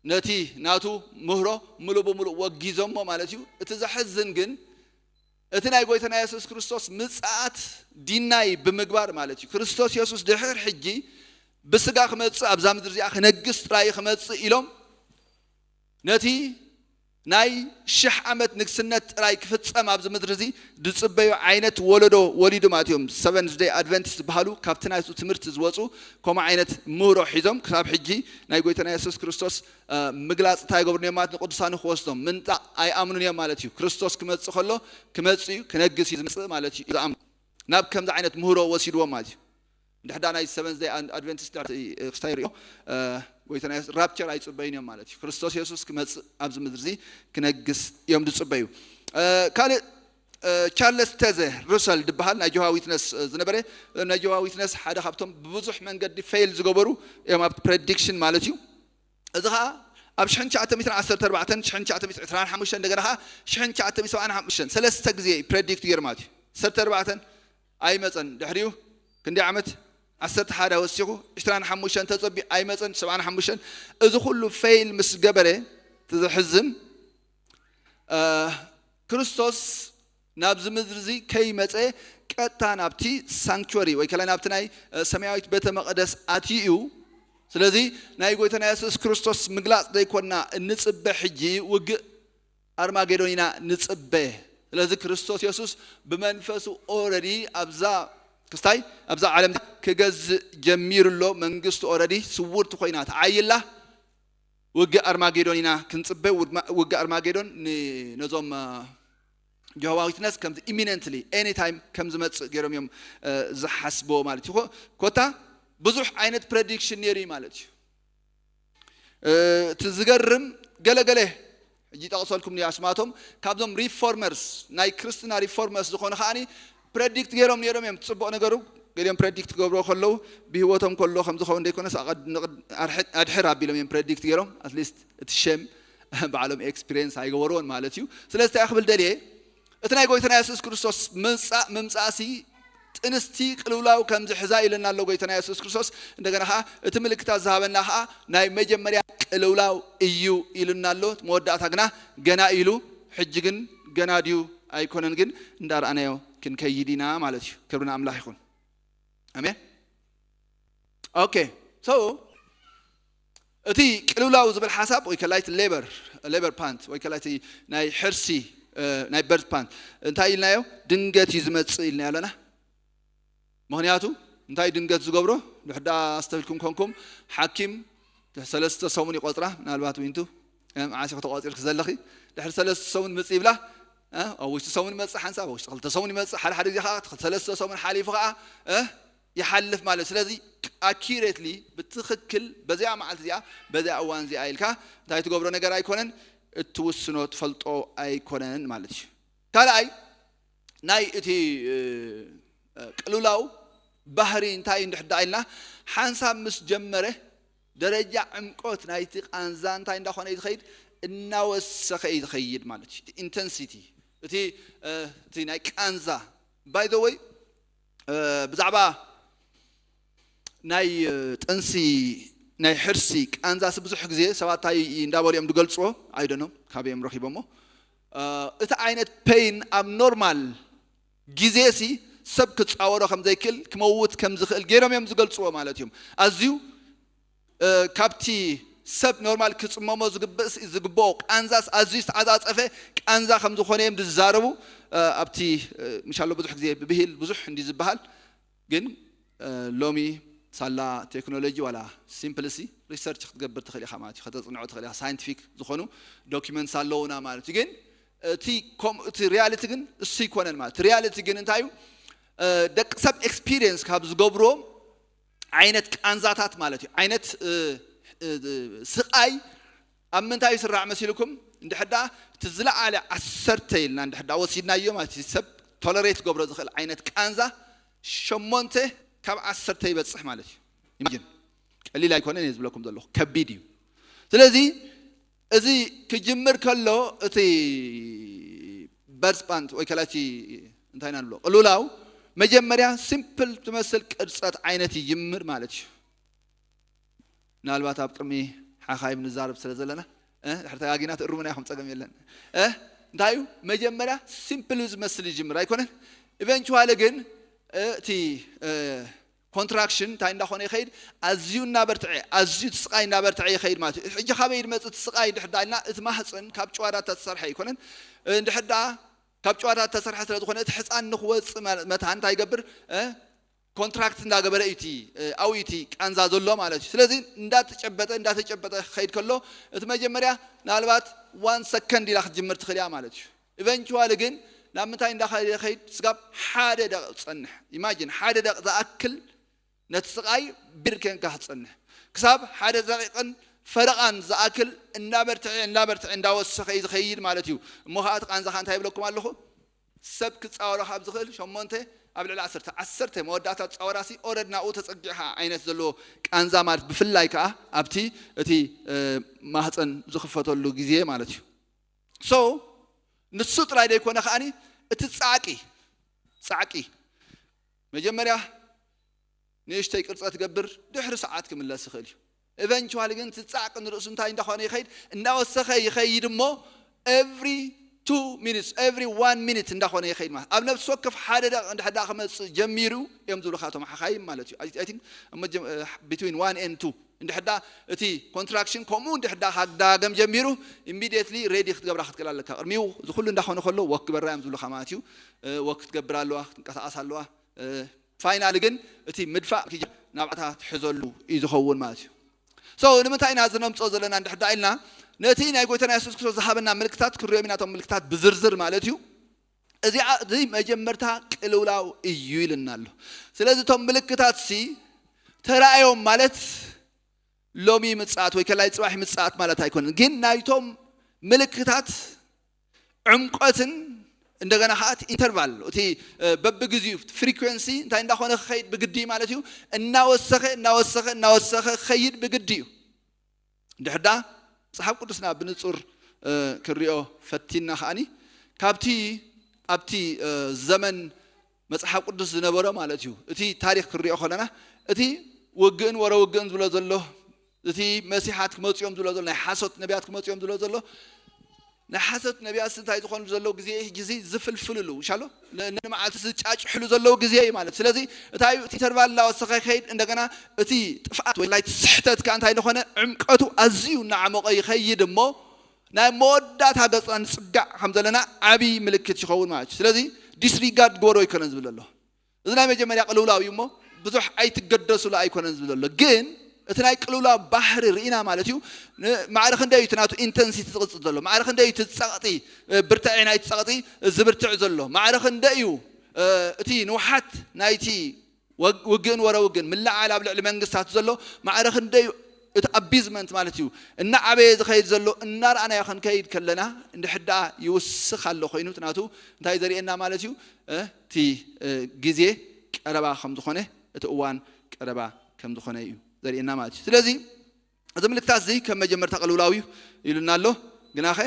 ነቲ ናቱ ምህሮ ምሉእ ብምሉእ ወጊዞሞ ማለት እዩ። እቲ ዘሕዝን ግን እቲ ናይ ጎይታና የሱስ ክርስቶስ ምጽኣት ዲናይ ብምግባር ማለት እዩ። ክርስቶስ የሱስ ድሕር ሕጂ ብስጋ ክመጽእ ኣብዛ ምድሪ እዚኣ ክነግስ ጥራይ ክመጽእ ኢሎም ነቲ ናይ ሽሕ ዓመት ንግስነት ጥራይ ክፍጸም ኣብዚ ምድሪ እዚ ዝጽበዩ ዓይነት ወለዶ ወሊዱ ማለት እዮም። ሰቨንስ ደይ ኣድቨንቲስት ዝበሃሉ ካብቲ ናይሱ ትምህርቲ ዝወፁ ከምኡ ዓይነት ምህሮ ሒዞም ክሳብ ሕጂ ናይ ጎይታና የሱስ ክርስቶስ ምግላፅ እንታይ ይገብሩ እዮም ማለት ንቅዱሳኑ ክወስዶም ምንጣቕ ኣይኣምኑን እዮም ማለት እዩ። ክርስቶስ ክመፅእ ከሎ ክመፅእ እዩ ክነግስ እዩ ዝመፅእ ማለት እዩ ዝኣምኑ ናብ ከምዚ ዓይነት ምህሮ ወሲድዎም ማለት እዩ። እንድሕዳ ናይ ሰቨንስ ደይ ኣድቨንቲስት ክስታይ ሪኦ ጎይታና ራፕቸር ኣይፅበይን እዮም ማለት እዩ። ክርስቶስ የሱስ ክመፅእ ኣብዚ ምድሪ እዚ ክነግስ እዮም ዝፅበዩ። ካልእ ቻርለስ ተዘ ሩሰል ዝበሃል ናይ ጆሃ ዊትነስ ዝነበረ ናይ ጆሃ ዊትነስ ሓደ ካብቶም ብብዙሕ መንገዲ ፌል ዝገበሩ እዮም ኣብ ፕሬዲክሽን ማለት እዩ። እዚ ከዓ ኣብ ሽሕን ትሽዓተ ሚእትን ዓሰርተ ኣርባዕተን ሽሕን ትሽዓተ ሚእትን ዕስራን ሓሙሽተን እንደገና ከዓ ሽሕን ትሽዓተ ሚእትን ሰብዓን ሓሙሽተን ሰለስተ ግዜ ፕሬዲክት ገይሩ ማለት እዩ። ዓሰርተ ኣርባዕተን ኣይመፀን። ድሕሪኡ ክንደይ ዓመት ዓሰርተ ሓደ ወሲኹ ዕስራን ሓሙሽተን ተፀቢኡ ኣይመፀን። ሰብዓን ሓሙሽተን እዚ ኩሉ ፌል ምስ ገበረ እቲ ዘሕዝን ክርስቶስ ናብዚ ምድሪ እዚ ከይመፀ ቀጥታ ናብቲ ሳንክቹሪ ወይ ከላ ናብቲ ናይ ሰማያዊት ቤተ መቕደስ ኣትዩ እዩ። ስለዚ ናይ ጎይታና የሱስ ክርስቶስ ምግላፅ ዘይኮና እንፅበ ሕጂ ውግእ ኣርማጌዶን ኢና ንፅበ። ስለዚ ክርስቶስ የሱስ ብመንፈሱ ኦረዲ ኣብዛ ክስታይ ኣብዛ ዓለም ክገዝእ ጀሚሩ ኣሎ። መንግስቱ ኦረዲ ስውርቲ ኮይና ተዓይላ። ውግእ ኣርማጌዶን ኢና ክንፅበ። ውግእ ኣርማጌዶን ነዞም ጆሃዋ ዊትነስ ከምዚ ኢሚነንትሊ ኤኒ ታይም ከም ዝመፅእ ገይሮም እዮም ዝሓስብዎ ማለት እዩ። ኮታ ብዙሕ ዓይነት ፕረዲክሽን ነይሩ እዩ ማለት እዩ። እቲ ዝገርም ገለገለ ሕጂ ጠቕሰልኩም ኣስማቶም ካብዞም ሪፎርመርስ ናይ ክርስትና ሪፎርመርስ ዝኾኑ ከዓኒ ፕረዲክት ገይሮም ነይሮም እዮም። ፅቡቕ ነገሩ ገሊኦም ፕረዲክት ክገብርዎ ከለዉ ብህይወቶም ከሎ ከም ዝኸውን ዘይኮነስ ኣድሕር ኣቢሎም እዮም ፕረዲክት ገይሮም። ኣትሊስት እቲ ሸም ባዕሎም ኤክስፒሪየንስ ኣይገበርዎን ማለት እዩ። ስለዚ እንታይ ክብል ደልየ እቲ ናይ ጎይታና የሱስ ክርስቶስ ምምፃእ ምምፃእሲ ጥንስቲ ቅልውላው ከም ዝሕዛ ኢልና ኣሎ ጎይታና የሱስ ክርስቶስ። እንደገና ከዓ እቲ ምልክታት ዝሃበና ከዓ ናይ መጀመርያ ቅልውላው እዩ ኢሉና ኣሎ። መወዳእታ ግና ገና ኢሉ ሕጂ ግን ገና ድዩ ኣይኮነን ግን እንዳረኣናዮ ክንከይድ ኢና ማለት እዩ። ክብሪ ንኣምላኽ ይኹን። ኣሜን። ኦኬ ሶ እቲ ቅልውላው ዝብል ሓሳብ ወይ ከላይቲ ሌበር ሌበር ፓንት ወይ ከላይቲ ናይ ሕርሲ ናይ በርት ፓንት እንታይ ኢልናዮ? ድንገት እዩ ዝመፅእ ኢልናዮ ኣለና። ምክንያቱ እንታይ ድንገት ዝገብሮ ድሕዳ ኣስተብልኩም ኮንኩም ሓኪም ሰለስተ ሰሙን ይቆፅራ ምናልባት ዊንቱ ዓሲ ከተቋፂርክ ዘለኺ ድሕሪ ሰለስተ ሰሙን ምፅ ይብላ። ኣብ ውሽጢ ሰሙን ይመፅእ ሓንሳብ ኣብ ውሽጢ ክልተ ሰሙን ይመፅእ ሓደ ሓደ ግዜ ከዓ ሰለስተ ሰሙን ሓሊፉ ከዓ ይሓልፍ ማለት እዩ። ስለዚ ኣኪሬትሊ ብትኽክል በዚኣ መዓልቲ እዚኣ በዚኣ እዋን እዚኣ ኢልካ እንታይ ትገብሮ ነገር ኣይኮነን፣ እትውስኖ ትፈልጦ ኣይኮነን ማለት እዩ። ካልኣይ ናይ እቲ ቅልውላው ባህሪ እንታይ እዩ እንድሕር ዳ ኢልና ሓንሳብ ምስ ጀመረ ደረጃ ዕምቆት ናይቲ ቃንዛ እንታይ እንዳኾነ እዩ ዝኸይድ? እናወሰኸ እዩ ዝኸይድ ማለት እዩ። ኢንተንሲቲ እቲ እቲ ናይ ቃንዛ by the way ብዛዕባ ናይ ጥንሲ ናይ ሕርሲ ቃንዛሲ ብዙሕ ግዜ ሰባት እንታይ እንዳበሉ እዮም ዝገልፅዎ? ኣይደኖም ካበዮም ረኪቦሞ እቲ ዓይነት ፔን ኣብ ኖርማል ግዜ ሲ ሰብ ክፃወሮ ከም ዘይክእል ክመውት ከም ዝኽእል ገይሮም እዮም ዝገልፅዎ ማለት እዮም። ኣዝዩ ካብቲ ሰብ ኖርማል ክፅመሞ ዝግብኦ ቃንዛስ ኣዝዩ ዝተዓፃፀፈ ቃንዛ ከም ዝኾነ እዮም ዝዛረቡ። ኣብቲ ምሻሎ ብዙሕ ግዜ ብብሂል ብዙሕ እንዲ ዝበሃል ግን ሎሚ ሳላ ቴክኖሎጂ ዋላ ሲምፕልሲ ሪሰርች ክትገብር ትኽእል ኢኻ ማለት እዩ። ከተፅንዖ ትኽእል ኢኻ። ሳይንቲፊክ ዝኾኑ ዶኪመንትስ ኣለውና ማለት እዩ። ግን እቲ ሪያሊቲ ግን እሱ ይኮነን ማለት ሪያሊቲ ግን እንታይ እዩ? ደቂ ሰብ ኤክስፒሪየንስ ካብ ዝገብርዎም ዓይነት ቃንዛታት ማለት እዩ። ዓይነት ስቃይ ኣብ ምንታይ ይስራዕ መሲልኩም? እንድሕዳ እቲ ዝለዓለ ዓሰርተ ኢልና እንድሕዳ ወሲድናዮ ማለት እዩ። ሰብ ቶለሬት ክገብሮ ዝኽእል ዓይነት ቃንዛ ሸሞንተ ካብ ዓሰርተ ይበፅሕ ማለት እዩ። ኢማጂን ቀሊል ኣይኮነን እየ ዝብለኩም ዘለኹ፣ ከቢድ እዩ። ስለዚ እዚ ክጅምር ከሎ እቲ በርስፓንት ወይ ከላቲ እንታይ ኢና ንብሎ ቅልውላው መጀመርያ ሲምፕል ትመስል ቅርፀት ዓይነት ይጅምር ማለት እዩ። ምናልባት ኣብ ቅድሚ ሓኻይም ንዛረብ ስለ ዘለና ድሕር ተጋጊና ትእርሙና ኢኹም፣ ፀገም የለን። እንታይ እዩ መጀመርያ ሲምፕል ዝመስል ይጅምር ኣይኮነን። ኢቨንቹዋሊ ግን እቲ ኮንትራክሽን እንታይ እንዳኾነ ይኸይድ? ኣዝዩ እናበርትዐ ኣዝዩ እቲ ስቃይ እናበርትዐ ይኸይድ ማለት እዩ። ሕጂ ካበይ ድመፅ እቲ ስቃይ እንድሕር ዳ ኢልና እቲ ማህፅን ካብ ጨዋዳ ተሰርሐ ኣይኮነን። እንድሕር ዳ ካብ ጨዋዳ ተሰርሐ ስለ ዝኾነ እቲ ሕፃን ንክወፅእ መታን እንታይ ይገብር? ኮንትራክት እንዳገበረ እዩ እቲ ኣብኡ እቲ ቃንዛ ዘሎ ማለት እዩ። ስለዚ እንዳተጨበጠ እንዳተጨበጠ ክኸይድ ከሎ እቲ መጀመርያ ምናልባት ዋን ሰከንድ ኢላ ክትጅምር ትኽእል እያ ማለት እዩ። ኢቨንቹዋሊ ግን ናብ ምንታይ እንዳኸይድ ስጋብ ሓደ ደቂቕ ትፀንሕ። ኢማጂን ሓደ ደቂቕ ዝኣክል ነቲ ስቃይ ቢር ኬንካ ክትፀንሕ ክሳብ ሓደ ደቂቕን ፈረቓን ዝኣክል እንዳበርትዐ እንዳበርትዐ እንዳወሰኸ እዩ ዝኸይድ ማለት እዩ። እሞ ከዓ እቲ ቃንዛኻ እንታይ ይብለኩም ኣለኹ? ሰብ ክፃወሮ ካብ ዝኽእል ሸሞንተ ኣብ ልዕሊ ዓሰርተ ዓሰርተ መወዳእታ ፃወራሲ ኦረድ ናብኡ ተፀጊዕካ ዓይነት ዘለዎ ቃንዛ ማለት ብፍላይ ከዓ ኣብቲ እቲ ማህፀን ዝኽፈተሉ ግዜ ማለት እዩ። ሶ ንሱ ጥራይ ዘይኮነ ከዓኒ እቲ ፃዕቂ ፃዕቂ መጀመርያ ንእሽተይ ቅርፀ ትገብር ድሕሪ ሰዓት ክምለስ ይኽእል እዩ። ኢቨንቹዋሊ ግን እቲ ፃዕቂ ንርእሱ እንታይ እንዳኾነ ይኸይድ? እንዳወሰኸ ይኸይድ እሞ every two minutes every one minute እንዳኾነ ይኸይድ ማለት ኣብ ነብሲ ወከፍ ሓደ ደቂ እንድሕዳ ክመፅእ ጀሚሩ እዮም ዝብሉካ እቶም ሓኻይም ማለት እዩ። I think between one and two እንድሕዳ እቲ ኮንትራክሽን ከምኡ እንድሕዳ ካዳገም ጀሚሩ ኢሚዲየትሊ ሬዲ ክትገብራ ክትክእል ኣለካ። ቅድሚኡ እዚ ኩሉ እንዳኾነ ከሎ ወክ ግበራ እዮም ዝብሉካ ማለት እዩ። ወክ ክትገብር ኣለዋ፣ ክትንቀሳቀስ ኣለዋ። ፋይናሊ ግን እቲ ምድፋእ ናብዓታ ትሕዘሉ እዩ ዝኸውን ማለት እዩ። ሶ ንምንታይ ኢና እዚ ነምፅኦ ዘለና እንድሕዳ ኢልና ነቲ ናይ ጎይታና የሱስ ክርስቶስ ዝሃበና ምልክታት ክንሪኦም ኢና። እቶም ምልክታት ብዝርዝር ማለት እዩ። እዚኣ እዚ መጀመርታ ቅልውላው እዩ ኢልና ኣሎ። ስለዚ እቶም ምልክታት ሲ ተራእዮም ማለት ሎሚ ምጽኣት ወይ ከላይ ጽባሕ ምጽኣት ማለት ኣይኮነን። ግን ናይቶም ምልክታት ዕምቆትን እንደገና ከዓ እቲ ኢንተርቫል እቲ በብግዜኡ ፍሪኩንሲ እንታይ እንዳኾነ ክኸይድ ብግዲ ማለት እዩ። እናወሰኸ እናወሰኸ እናወሰኸ ክኸይድ ብግዲ እዩ። እንድሕዳ መጽሓፍ ቅዱስና ብንጹር ክንሪኦ ፈቲና ከዓኒ ካብቲ ኣብቲ ዘመን መጽሓፍ ቅዱስ ዝነበረ ማለት እዩ። እቲ ታሪኽ ክንሪኦ ከለና እቲ ውግእን ወረ ውግእን ዝብሎ ዘሎ እቲ መሲሓት ክመፅኦም ዝብሎ ዘሎ ናይ ሓሶት ነቢያት ክመፅኦም ዝብሎ ዘሎ ናይ ሓሶት ነቢያት እንታይ ዝኾኑ ዘለዉ ግዜ ግዜ ዝፍልፍልሉ ሻሎ ንመዓልቲ ዝጫጭሕሉ ዘለዉ ግዜ እዩ ማለት። ስለዚ እንታይ እዩ እቲ ኢንተርቫል እናወሰኸ ከይድ እንደገና እቲ ጥፍኣት ወይ ላይቲ ስሕተት ከ እንታይ ዝኾነ ዕምቀቱ ኣዝዩ እናዓሞቐ ይኸይድ እሞ ናይ መወዳእታ ገፅና ንፅጋዕ ከም ዘለና ዓብዪ ምልክት ይኸውን ማለት እዩ። ስለዚ ዲስሪጋርድ ግበሮ ኣይኮነን ዝብል ዘሎ። እዚ ናይ መጀመርያ ቅልውላው እዩ እሞ ብዙሕ ኣይትገደሱሉ ኣይኮነን ዝብል ዘሎ። ግን እቲ ናይ ቅልውላው ባህሪ ርኢና ማለት እዩ። ማዕረ ክንደይ እዩ እቲ ናቱ ኢንተንሲቲ ዝቕፅል ዘሎ? ማዕረ ክንደይ እዩ እቲ ፀቕጢ ብርትዐ ናይቲ ፀቕጢ ዝብርትዕ ዘሎ? ማዕረ ክንደይ እዩ እቲ ንውሓት ናይቲ ውግእን ወረ ውግእን ምልዓል ኣብ ልዕሊ መንግስታት ዘሎ ማዕረ ክንደይ እቲ ኣቢዝመንት ማለት እዩ እናዓበየ ዝኸይድ ዘሎ እናረኣናዮ ክንከይድ ከለና እንድሕር ደኣ ይውስኽ ኣሎ ኮይኑ እቲ ናቱ እንታይ ዘርእየና ማለት እዩ እቲ ግዜ ቀረባ ከም ዝኾነ እቲ እዋን ቀረባ ከም ዝኾነ እዩ ዘርእየና ማለት እዩ። ስለዚ እዚ ምልክታት እዚ ከም መጀመርታ ቅልውላው እዩ ኢሉና ኣሎ። ግናኸ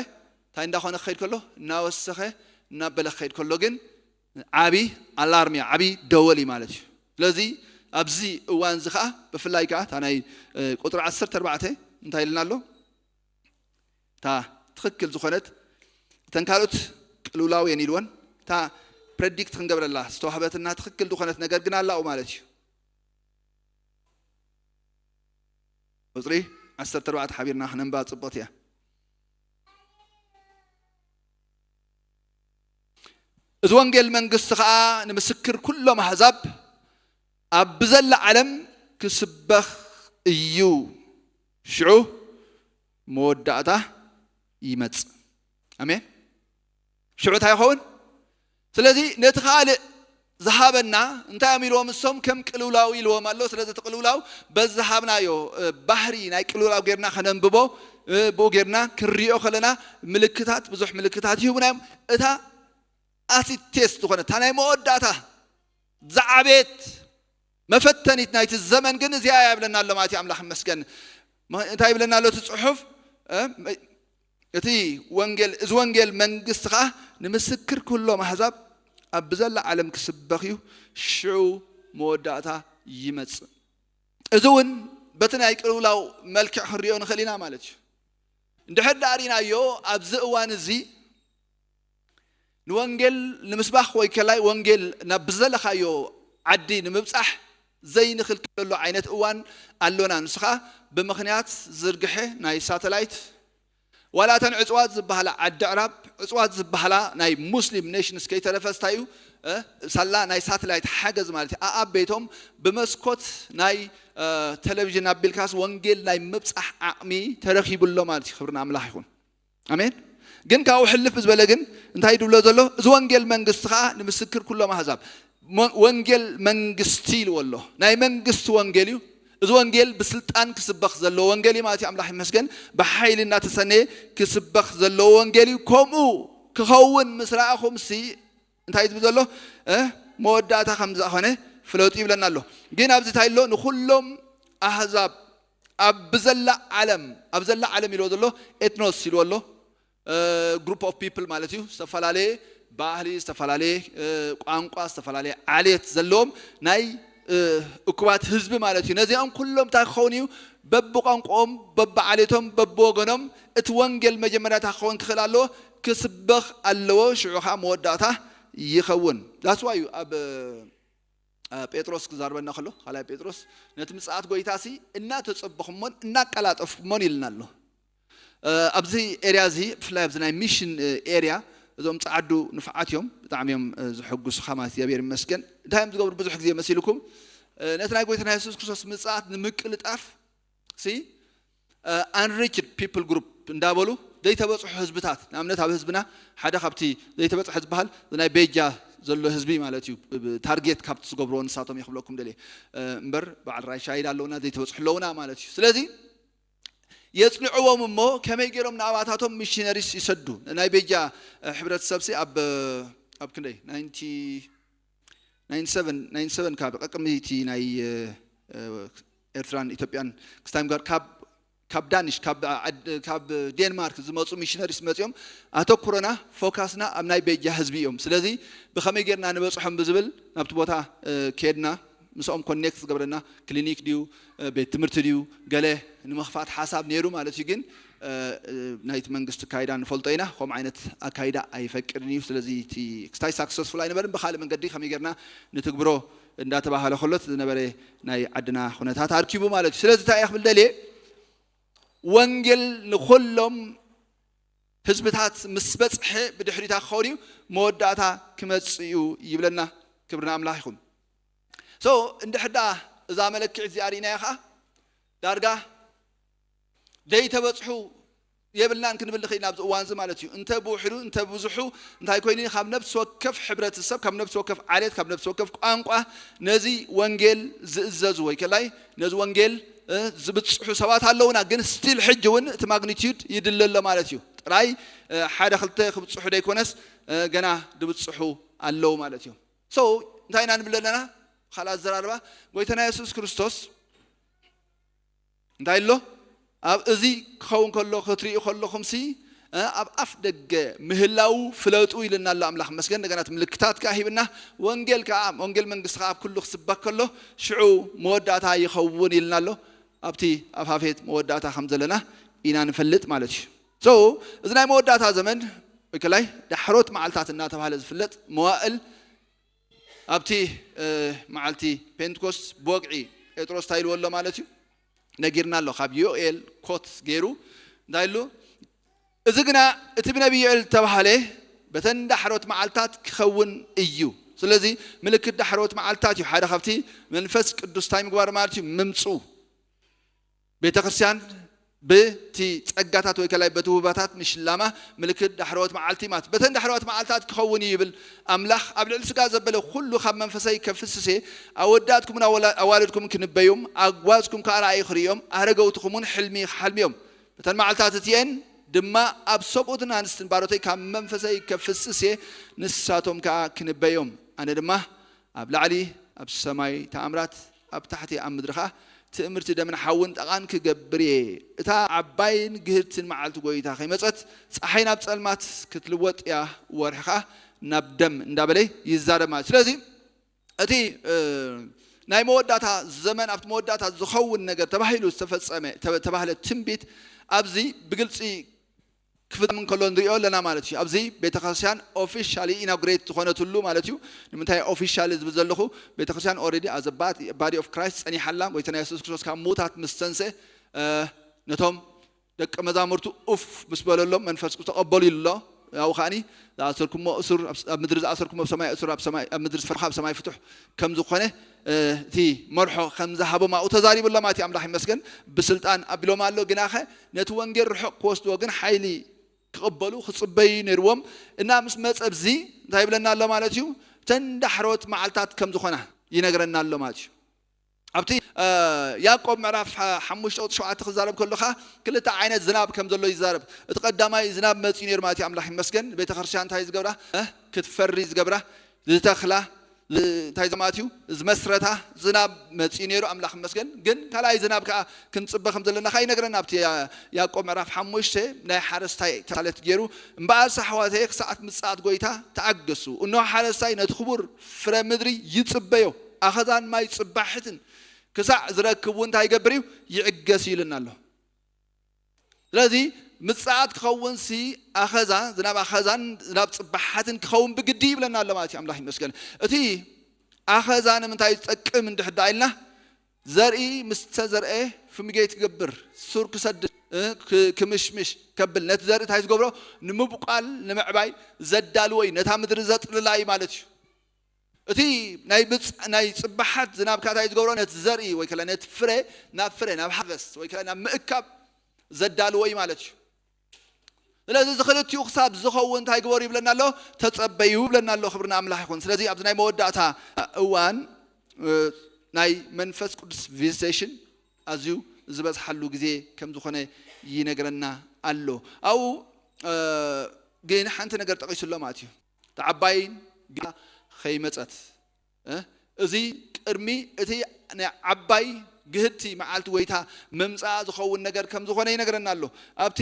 እንታይ እንዳኾነ ክኸይድ ከሎ፣ እናወሰኸ እናበለ ክኸይድ ከሎ ግን ዓቢ ኣላርም እዩ፣ ዓቢ ደወል እዩ ማለት እዩ። ስለዚ ኣብዚ እዋን እዚ ከዓ ብፍላይ ከዓ እታ ናይ ቁጥሪ ዓሰርተ ኣርባዕተ እንታይ ኢልና ኣሎ? እታ ትኽክል ዝኾነት፣ እተን ካልኦት ቅልውላው እየን ኢልወን፣ እታ ፕረዲክት ክንገብረላ ዝተዋህበትና ትኽክል ዝኾነት ነገር ግን ኣላኡ ማለት እዩ። ቁፅሪ ዓሰርተ ኣርባዕተ ሓቢርና ክነንባ ጽቡቕት እያ። እዚ ወንጌል መንግስቲ ኸዓ ንምስክር ኩሎም ኣሕዛብ ኣብ ብዘላ ዓለም ክስበኽ እዩ። ሽዑ መወዳእታ ይመጽእ። ኣሜን። ሽዑ እንታይ ይኸውን? ስለዚ ነቲ ካልእ ዝሃበና እንታይ እዮም ኢልዎም እሶም? ከም ቅልውላው ኢልዎም ኣሎ። ስለዚ እቲ ቅልውላው በዚ ዝሃብናዮ ባህሪ ናይ ቅልውላው ጌርና ከነንብቦ፣ ብኡ ጌርና ክንሪኦ ከለና ምልክታት፣ ብዙሕ ምልክታት ይህቡና እዮም። እታ ኣሲድ ቴስት ዝኾነ እታ ናይ መወዳእታ ዝዓቤት መፈተኒት ናይቲ ዘመን ግን እዚኣ እያ ይብለና ኣሎ ማለት እዩ። ኣምላኽ ይመስገን። እንታይ ይብለና ኣሎ እቲ ጽሑፍ? እቲ ወንጌል፣ እዚ ወንጌል መንግስቲ ከዓ ንምስክር ኩሎም ኣሕዛብ ኣብ ብዘላ ዓለም ክስበኽ እዩ፣ ሽዑ መወዳእታ ይመጽእ። እዚ እውን በቲ ናይ ቅልውላው መልክዕ ክንሪኦ ንኽእል ኢና ማለት እዩ። እንድሕር ደኣ ርኢናዮ ኣብዚ እዋን እዚ ንወንጌል ንምስባኽ ወይ ከላይ ወንጌል ናብ ብዘለኻዮ ዓዲ ንምብጻሕ ዘይንኽልከለሉ ዓይነት እዋን ኣሎና። ንሱ ኸኣ ብምኽንያት ዝርግሐ ናይ ሳተላይት፣ ዋላ እተን ዕጽዋት ዝበሃላ ዓዲ ዕራብ፣ ዕጽዋት ዝበሃላ ናይ ሙስሊም ኔሽንስ ከይተረፈ ስታይ እዩ ሳላ ናይ ሳተላይት ሓገዝ ማለት እዩ። ኣኣብ ቤቶም ብመስኮት ናይ ተለቪዥን ኣቢልካስ ወንጌል ናይ ምብጻሕ ዓቕሚ ተረኺቡ ኣሎ ማለት እዩ። ክብሪ ንኣምላኽ ይኹን። ኣሜን። ግን ካብኡ ሕልፍ ዝበለ ግን እንታይ ድብሎ ዘሎ? እዚ ወንጌል መንግስቲ ከዓ ንምስክር ኩሎም ኣህዛብ። ወንጌል መንግስቲ ኢልዎ ኣሎ። ናይ መንግስቲ ወንጌል እዩ። እዚ ወንጌል ብስልጣን ክስበኽ ዘለዎ ወንጌል እዩ ማለት እዩ። ኣምላኽ ይመስገን። ብሓይሊ እናተሰነየ ክስበኽ ዘለዎ ወንጌል እዩ። ከምኡ ክኸውን ምስ ረኣኹም ሲ እንታይ ዝብል ዘሎ? መወዳእታ ከም ዝኾነ ፍለጡ ይብለና ኣሎ። ግን ኣብዚ እንታይ ኣሎ? ንኩሎም ኣህዛብ ኣብ ብዘላ ዓለም፣ ኣብ ዘላ ዓለም ኢልዎ ዘሎ ኤትኖስ ኢልዎ ኣሎ። ግሩፕ ኦፍ ፒፕል ማለት እዩ። ዝተፈላለየ ባህሊ፣ ዝተፈላለየ ቋንቋ፣ ዝተፈላለየ ዓሌት ዘለዎም ናይ እኩባት ህዝቢ ማለት እዩ። ነዚኦም ኩሎም እንታይ ክኸውን እዩ? በብቋንቋኦም፣ በብዓሌቶም፣ በብወገኖም እቲ ወንጌል መጀመርያ እንታይ ክኸውን ክኽእል ኣለዎ? ክስበኽ ኣለዎ። ሽዑ ከዓ መወዳእታ ይኸውን። ዳስዋ እዩ ኣብ ጴጥሮስ ክዛርበና ከሎ፣ ካልኣይ ጴጥሮስ፣ ነቲ ምጽኣት ጎይታ ሲ እናተጸበኹሞን እናቀላጠፍኩሞን ኢልና ኣሎ። ኣብዚ ኤርያ እዚ፣ ብፍላይ ኣብዚ ናይ ሚሽን ኤርያ፣ እዞም ጸዓዱ ንፍዓት እዮም፣ ብጣዕሚ እዮም ዝሕጉሱኻ ማለት እግዚኣብሔር ይመስገን። እንታይ እዮም ዝገብሩ? ብዙሕ ግዜ መሲልኩም ነቲ ናይ ጎይታና የሱስ ክርስቶስ ምጽኣት ንምቅልጣፍ ሲ unreached people group እንዳበሉ ዘይተበፅሑ ህዝብታት፣ ንኣብነት ኣብ ህዝብና ሓደ ካብቲ ዘይተበፅሐ ዝበሃል ናይ ቤጃ ዘሎ ህዝቢ ማለት እዩ። ታርጌት ካብቲ ዝገብርዎ ንሳቶም እየ ክብለኩም ደልየ እምበር በዓል ራሻይድ ኣለውና ዘይተበፅሑ ኣለውና ማለት እዩ። ስለዚ የፅንዕዎም እሞ ከመይ ገይሮም ንኣባታቶም ሚሽነሪስ ይሰዱ? ናይ ቤጃ ሕብረተሰብ ሲ ኣብ ኣብ ክንደይ ናይንቲ ናይንቲ ሰቨን ናይንቲ ሰቨን ካብ ቀቅሚቲ ናይ ኤርትራን ኢትዮጵያን ክስታይም ጋር ካብ ካብ ዳኒሽ ካብ ዴንማርክ ዝመፁ ሚሽነሪስ መፂኦም ኣተኩሮና ፎካስና ኣብ ናይ ቤጃ ህዝቢ እዮም። ስለዚ ብኸመይ ጌርና ንበፅሖም ብዝብል ናብቲ ቦታ ከድና ምስኦም ኮኔክት ዝገብረና ክሊኒክ ድዩ ቤት ትምህርቲ ድዩ ገለ ንምኽፋት ሓሳብ ነይሩ ማለት እዩ። ግን ናይቲ መንግስቲ ኣካይዳ ንፈልጦ ኢና። ከምኡ ዓይነት ኣካይዳ ኣይፈቅድን እዩ። ስለዚ እቲ ክስታይ ሳክሰስፉል ኣይነበርን። ብካልእ መንገዲ ከመይ ጌርና ንትግብሮ እንዳተባሃለ ከሎ ዝነበረ ናይ ዓድና ኩነታት ኣርኪቡ ማለት እዩ። ስለዚ እንታይ እየ ክብል ደልየ? ወንጌል ንኹሎም ህዝብታት ምስ በጽሐ ብድሕሪታ ክኸውን እዩ፣ መወዳእታ ክመጽእ እዩ ይብለና። ክብሪ ንኣምላኽ ይኹን። ሶ እንድሕር ደኣ እዛ መለክዒት እዚኣ ርኢናያ ኸዓ ዳርጋ ዘይተበጽሑ የብልናን ክንብል ንኽእል ኢና ኣብዚ እዋን እዚ ማለት እዩ። እንተ ብውሕዱ እንተ ብዙሑ እንታይ ኮይኑ ካብ ነብሲ ወከፍ ሕብረተሰብ ካብ ነብሲ ወከፍ ዓሌት ካብ ነብሲ ወከፍ ቋንቋ ነዚ ወንጌል ዝእዘዙ ወይ ከላይ ነዚ ወንጌል ዝብጽሑ ሰባት ኣለውና። ግን ስቲል ሕጂ እውን እቲ ማግኒቲዩድ ይድለ ኣሎ ማለት እዩ። ጥራይ ሓደ ክልተ ክብጽሑ ደይኮነስ ገና ድብጽሑ ኣለዉ ማለት እዩ። ሶ እንታይ ኢና ንብል ኣለና? ካልእ ኣዘራርባ ጎይታና የሱስ ክርስቶስ እንታይ ኣሎ? ኣብ እዚ ክኸውን ከሎ ክትርእዩ ከለኹምሲ ኣብ ኣፍ ደገ ምህላው ፍለጡ ኢልና ኣሎ ኣምላኽ መስገን። እንደገና እቲ ምልክታት ከዓ ሂብና፣ ወንጌል ከዓ ወንጌል መንግስቲ ከዓ ኣብ ኩሉ ክስበክ ከሎ ሽዑ መወዳእታ ይኸውን ኢልና ኣሎ። ኣብቲ ኣፋፌት መወዳእታ ከም ዘለና ኢና ንፈልጥ ማለት እዩ። So እዚ ናይ መወዳእታ ዘመን ወይ ከላይ ዳሕሮት መዓልታት እናተባህለ ዝፍለጥ መዋእል ኣብቲ መዓልቲ ፔንትኮስት ብወግዒ ጴጥሮስ እንታይ ኢልዎ ኣሎ ማለት እዩ? ነጊርና ኣሎ። ካብ ዮኤል ኮት ገይሩ እንታይ ኢሉ? እዚ ግና እቲ ብነቢ ዮኤል ዝተባህለ በተን ዳሕሮት መዓልታት ክኸውን እዩ። ስለዚ ምልክት ዳሕሮት መዓልታት እዩ። ሓደ ካብቲ መንፈስ ቅዱስ እንታይ ምግባር ማለት እዩ? ምምፁ። ቤተ ክርስቲያን ብቲ ጸጋታት ወይ ከላይ በቲ ውህባታት ምሽላማ ምልክት ዳሕረዎት መዓልቲ ማለት በተን ዳሕረዎት መዓልታት ክኸውን እዩ ይብል ኣምላኽ። ኣብ ልዕሊ ስጋ ዘበለ ኩሉ ካብ መንፈሰይ ከፍስሴ ኣወዳትኩምን ኣዋላ- ኣዋልድኩም ክንበዮም ኣጓዝኩም ከኣ ራእይ ክርእዮም ኣረገውትኹምን ሕልሚ ክሓልምዮም። በተን መዓልታት እቲኤን ድማ ኣብ ሰብኡትን ኣንስትን ባሮተይ ካብ መንፈሰይ ከፍስሴ ንሳቶም ከኣ ክንበዮም። ኣነ ድማ ኣብ ላዕሊ ኣብ ሰማይ ተኣምራት ኣብ ታሕቲ ኣብ ምድሪ ኸዓ ትእምርቲ ደምን ሓውን ጠቓን ክገብር እየ። እታ ዓባይን ግህድትን መዓልቲ ጎይታ ከይመጸት ፀሓይ ናብ ጸልማት ክትልወጥ እያ፣ ወርሒ ኸዓ ናብ ደም እንዳበለ ይዛረብ ማለት። ስለዚ እቲ ናይ መወዳእታ ዘመን ኣብቲ መወዳእታ ዝኸውን ነገር ተባሂሉ ዝተፈጸመ ተባህለ ትንቢት ኣብዚ ብግልፂ ክፍጸም እንከሎ ንሪኦ ኣለና ማለት እዩ። ኣብዚ ቤተክርስትያን ኦፊሻሊ ኢናጉሬት ዝኾነትሉ ማለት እዩ። ንምንታይ ኦፊሻሊ ዝብል ዘለኹ? ቤተክርስትያን ኦልሬዲ ኣዘ ባዲ ኦፍ ክራይስት ጸኒሓላ። ጎይታና የሱስ ክርስቶስ ካብ ምዉታት ምስ ተንሰ ነቶም ደቂ መዛሙርቱ ኡፍ ምስ በለሎም መንፈስ ቅዱስ ተቐበሉ ኢሉ ኣሎ። ያው ከዓኒ ዝኣሰርኩሞ እሱር ኣብ ምድሪ ዝኣሰርኩሞ ኣብ ሰማይ እሱር ኣብ ሰማይ ኣብ ምድሪ ዝፈርኻ ኣብ ሰማይ ፍቱሕ ከም ዝኾነ እቲ መርሖ ከም ዝሃቦም ኣብኡ ተዛሪቡ ኣሎ ማለት እዩ። ኣምላኽ ይመስገን ብስልጣን ኣቢሎም ኣሎ። ግናኸ ነቲ ወንጌል ርሑቕ ክወስድዎ ግን ሓይሊ ክቕበሉ ክጽበዩ ነይርዎም። እና ምስ መጸ ኣብዚ እንታይ ይብለና ኣሎ ማለት እዩ? ተን ዳሕሮት መዓልታት ከም ዝኾና ይነግረና ኣሎ ማለት እዩ። ኣብቲ ያዕቆብ ምዕራፍ ሓሙሽተ ቁፅሪ ሸውዓተ ክዛረብ ከለኻ ክልተ ዓይነት ዝናብ ከም ዘሎ ይዛረብ። እቲ ቀዳማይ ዝናብ መፅኡ ነይሩ ማለት እዩ። ኣምላኽ ይመስገን። ቤተ ክርስቲያን እንታይ ዝገብራ ክትፈሪ ዝገብራ ዝተኽላ እንታይ ማለት እዩ? ዝመስረታ ዝናብ መፅኡ ነይሩ። ኣምላኽ ይመስገን። ግን ካልኣይ ዝናብ ከዓ ክንፅበ ከም ዘለና ከዓ ይነግረና። ኣብቲ ያዕቆብ ምዕራፍ ሓሙሽተ ናይ ሓረስታይ ተምሳሌት ገይሩ እምበኣር ሳሕዋተየ ክሳዕ ምፅኣት ጎይታ ተዓገሱ። እነሆ ሓረስታይ ነቲ ክቡር ፍረ ምድሪ ይፅበዮ። ኣኸዛን ማይ ጽባሕትን ክሳዕ ዝረክብ እውን እንታይ ይገብር እዩ? ይዕገስ እዩ ኢልና ኣሎ። ስለዚ ምጽኣት ክኸውን ሲ ኣኸዛ ዝናብ ኣኸዛን ዝናብ ጽባሓትን ክኸውን ብግዲ ይብለና ኣሎ ማለት እዩ። ኣምላኽ ይመስገን። እቲ ኣኸዛ ንምንታይ ዝጠቅም እንድሕር ደኣ ኢልና ዘርኢ ምስ ተዘርአ ፍሚጌት ክገብር ሱር ክሰድድ ክምሽምሽ ከብል ነቲ ዘርኢ እንታይ ዝገብሮ ንምብቋል ንምዕባይ ዘዳልዎ እዩ። ነታ ምድሪ ዘጥልላ እዩ ማለት እዩ። እቲ ናይ ብፅ ናይ ፅባሓት ዝናብ ካታይ ዝገብሮ ነቲ ዘርኢ ወይ ከላ ነቲ ፍረ ናብ ፍረ ናብ ሃቨስት ወይ ከላ ናብ ምእካብ ዘዳልዎ እዩ ማለት እዩ። ስለዚ እዚ ክልቲኡ ክሳብ ዝኸውን እንታይ ግበሩ ይብለና ኣሎ? ተፀበዩ ይብለና ኣሎ። ክብሪ ንኣምላኽ ይኹን። ስለዚ ኣብዚ ናይ መወዳእታ እዋን ናይ መንፈስ ቅዱስ ቪዚቴሽን ኣዝዩ ዝበዝሓሉ ግዜ ከም ዝኾነ ይነግረና ኣሎ። ኣብኡ ግን ሓንቲ ነገር ጠቒሱ ኣሎ ማለት እዩ። እታ ዓባይ ግዳ ከይመጸት እዚ ቅድሚ እቲ ናይ ዓባይ ግህድቲ መዓልቲ ጎይታ ምምጻኣ ዝኸውን ነገር ከም ዝኾነ ይነግረና ኣሎ። ኣብቲ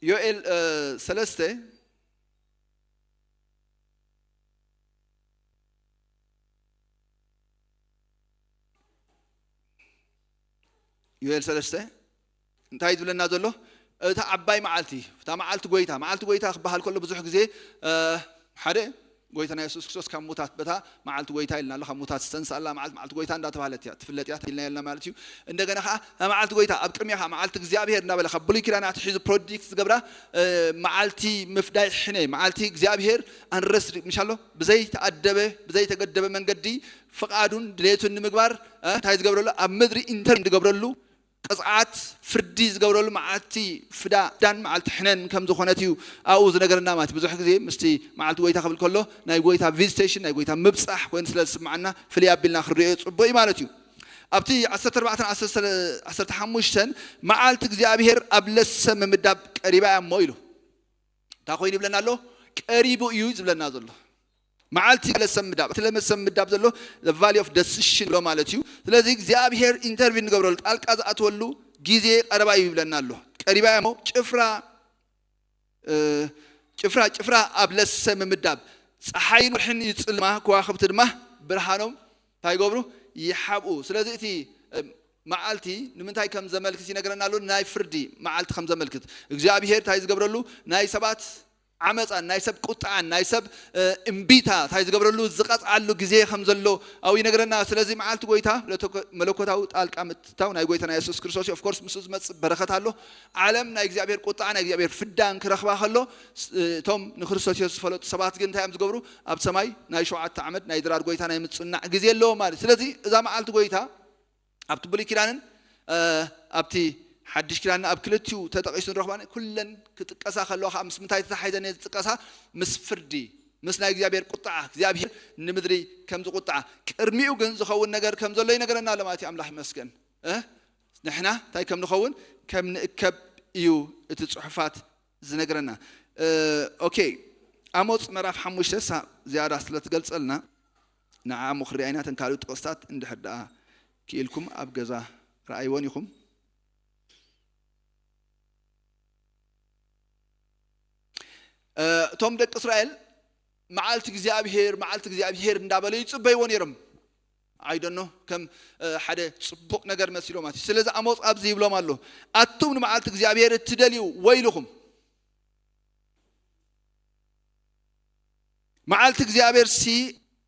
ዮኤል ሰለስተ ዮኤል ሰለስተ እንታይ ዝብለና ዘሎ? እታ ዓባይ መዓልቲ እታ መዓልቲ ጎይታ መዓልቲ ጎይታ ክበሃል ከሎ ብዙሕ ግዜ ሓደ ጎይታና የሱስ ክርስቶስ ካብ ሙታት በታ መዓልቲ ጎይታ ኢልና ኣሎ። ካብ ሙታት ዝተንሳኣላ መዓልቲ መዓልቲ ጎይታ እንዳተባህለት እያ ትፍለጥ እያ ኢልና ያልና ማለት እዩ። እንደገና ከዓ እታ መዓልቲ ጎይታ ኣብ ቅድሚያ ከዓ መዓልቲ እግዚኣብሔር እንዳበለ ካብ ብሉይ ኪዳን ኣትሒዙ ፕሮዲክት ዝገብራ መዓልቲ ምፍዳይ ሕነ መዓልቲ እግዚኣብሔር ኣንረስድ ምሻሎ ብዘይተኣደበ ብዘይተገደበ መንገዲ ፍቓዱን ድሌቱን ንምግባር እንታይ ዝገብረሉ ኣብ ምድሪ ኢንተር ዝገብረሉ ቅፅዓት ፍርዲ ዝገብረሉ መዓልቲ ፍዳ ፍዳን መዓልቲ ሕነን ከም ዝኾነት እዩ ኣብኡ ዝነገረና ማለት ብዙሕ ግዜ ምስቲ መዓልቲ ጎይታ ክብል ከሎ ናይ ጎይታ ቪዚቴሽን ናይ ጎይታ ምብፃሕ ኮይኑ ስለ ዝስማዓና ፍልይ ኣቢልና ክንሪኦ ፅቡቅ እዩ ማለት እዩ። ኣብቲ ዓሰርተ ኣርባዕተን ዓሰርተ ሓሙሽተን መዓልቲ እግዚኣብሔር ኣብ ለሰ ምምዳብ ቀሪባ እያ እሞ ኢሉ እንታይ ኮይኑ ይብለና ኣሎ? ቀሪቡ እዩ ዝብለና ዘሎ። መዓልቲ ለሰብ ምዳብ፣ እቲ ለመሰብ ምዳብ ዘሎ the valley of decision ብሎ ማለት እዩ። ስለዚ እግዚኣብሔር ኢንተርቪን ንገብረሉ፣ ጣልቃ ዝኣትወሉ ግዜ ቀረባ እዩ ይብለና ኣሎ። ቀሪባ እሞ ጭፍራ እ፣ ጭፍራ ጭፍራ ኣብ ለሰ ምምዳብ፣ ፀሓይን ወርሕን ይጽልማ፣ ከዋኽብቲ ድማ ብርሃኖም እንታይ ይገብሩ? ይሓብኡ። ስለዚ እቲ እ፣ መዓልቲ ንምንታይ ከም ዘመልክት ይነግረና ኣሎ። ናይ ፍርዲ መዓልቲ ከም ዘመልክት እግዚኣብሔር እንታይ ዝገብረሉ? ናይ ሰባት ዓመፃን ናይ ሰብ ቁጣዓን ናይ ሰብ እ፣ እምቢታ እንታይ ዝገብረሉ? ዝቐፅዓሉ ግዜ ከም ዘሎ ኣብኡ ይነግረና። ስለዚ መዓልቲ ጎይታ ለተኮ- መለኮታዊ ጣልቃ ምትታው ናይ ጎይታና የሱስ ክርስቶስ እዩ። Of course ምስኡ ዝመፅእ በረኸት ኣሎ። ዓለም ናይ እግዚኣብሔር ቁጣ ናይ እግዚኣብሔር ፍዳን ክረኽባ ከሎ ስ- እቶም ንክርስቶስ የሱስ ዝፈለጡ ሰባት ግን እንታይ እዮም ዝገብሩ? ኣብ ሰማይ ናይ ሸውዓተ ዓመት ናይ ድራር ጎይታ ናይ ምጽናዕ ግዜ ኣለዎ ማለት እዩ። ስለዚ እዛ መዓልቲ ጎይታ ኣብቲ ብሉይ ኪዳንን እ፣ ኣብቲ ሓድሽ ኪዳንን ኣብ ክልቲኡ ተጠቒሱ ንረኽባ። ኩለን ክጥቀሳ ከለዋ ከዓ ምስ ምንታይ ተታሒዘን እየን ዝጥቀሳ? ምስ ፍርዲ፣ ምስ ናይ እግዚኣብሔር ቁጣዓ፣ እግዚኣብሔር ንምድሪ ከም ዝቁጣዓ፣ ቅድሚኡ ግን ዝኸውን ነገር ከም ዘሎ ይነገረና ኣሎ ማለት እዩ። ኣምላኽ ይመስገን። እ? ንሕና እንታይ ከም ንኸውን ከም ንእከብ እዩ እቲ ጽሑፋት ዝነግረና። እ፣ ኦኬ፣ ኣሞጽ ምዕራፍ ሓሙሽተ ሳ- ዝያዳ ስለ ትገልጸልና ንዓሞ ክሪኣ ኢና። እተን ካልእ ጥቕስታት እንድሕር ደኣ ክኢልኩም ኣብ ገዛ ረኣይወን ኢኹም። እ፣ እቶም ደቂ እስራኤል መዓልቲ እግዚኣብሔር፣ መዓልቲ እግዚኣብሔር እንዳበለ ይጽበይዎ ነይሮም። ኣይደኖ ከም እ፣ ሓደ ጽቡቕ ነገር መሲሎ ማለት እዩ። ስለዚ ኣሞጽ ኣብዚ ይብሎም ኣሎ፣ ኣቱም ንመዓልቲ እግዚኣብሔር እትደልዩ ወይልኹም። መዓልቲ እግዚኣብሔር ሲ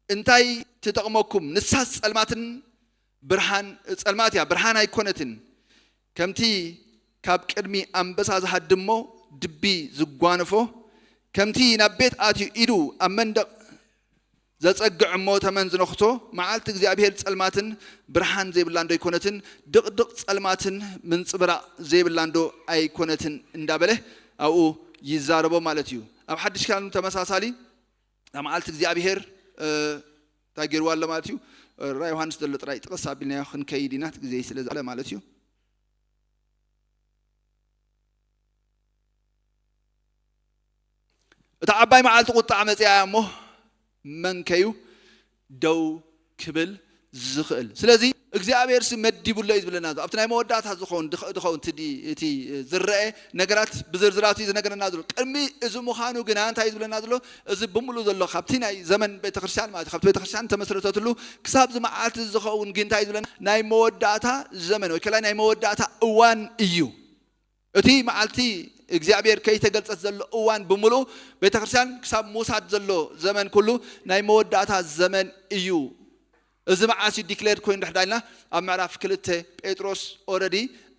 እንታይ ትጠቕመኩም? ንሳስ ጸልማትን ብርሃን ጸልማት እያ፣ ብርሃን ኣይኮነትን። ከምቲ ካብ ቅድሚ ኣንበሳ ዝሃድሞ ድቢ ዝጓነፎ፣ ከምቲ ናብ ቤት ኣትዩ ኢዱ ኣብ መንደቕ ዘጸግዕ እሞ ተመን ዝነኽቶ፣ መዓልቲ እግዚኣብሔር ጸልማትን ብርሃን ዘይብላን ዶ ኣይኮነትን? ድቕድቕ ጸልማትን ምንጽብራቕ ዘይብላን ዶ ኣይኮነትን? እንዳበለ ኣብኡ ይዛረቦ ማለት እዩ። ኣብ ሓድሽ ኪዳን ተመሳሳሊ እታ መዓልቲ እግዚኣብሔር እ፣ እንታይ ገይርዋ ኣሎ ማለት እዩ? ራ ዮሃንስ ዘሎ ጥራይ ጥቕስ ኣቢልናዮ ክንከይድ ኢና፣ ግዜ ስለ ዝኣለ ማለት እዩ። እታ ዓባይ መዓልቲ ቁጣዕ መጺኣ እያ እሞ መን ከዩ ደው ክብል ዝኽእል? ስለዚ እግዚኣብሔር ሲ መዲቡ ኣሎ እዩ ዝብለና። ኣብቲ ናይ መወዳእታ ዝኸውን ድኽ- ድኸውን እቲ ዲ- እቲ ዝረአ ነገራት ብዝርዝራት እዩ ዝነገረና ዘሎ። ቅድሚ እዚ ምዃኑ ግና እንታይ እዩ ዝብለና ዘሎ? እዚ ብምሉእ ዘሎ ካብቲ ናይ ዘመን ቤተክርስትያን ማለት እዩ፣ ካብቲ ቤተክርስትያን ተመስረተትሉ ክሳብ እዚ መዓልቲ ዝኸውን ግን እንታይ እዩ ዝብለና? ናይ መወዳእታ ዘመን ወይ ከላይ ናይ መወዳእታ እዋን እዩ። እቲ መዓልቲ እግዚኣብሔር ከይተገልጸት ዘሎ እዋን ብምሉእ ቤተክርስትያን ክሳብ ምውሳድ ዘሎ ዘመን ኩሉ ናይ መወዳእታ ዘመን እዩ። እዚ መዓስ እዩ ዲክሌርድ ኮይኑ ድሕዳ ኢልና ኣብ ምዕራፍ ክልተ ጴጥሮስ ኦረዲ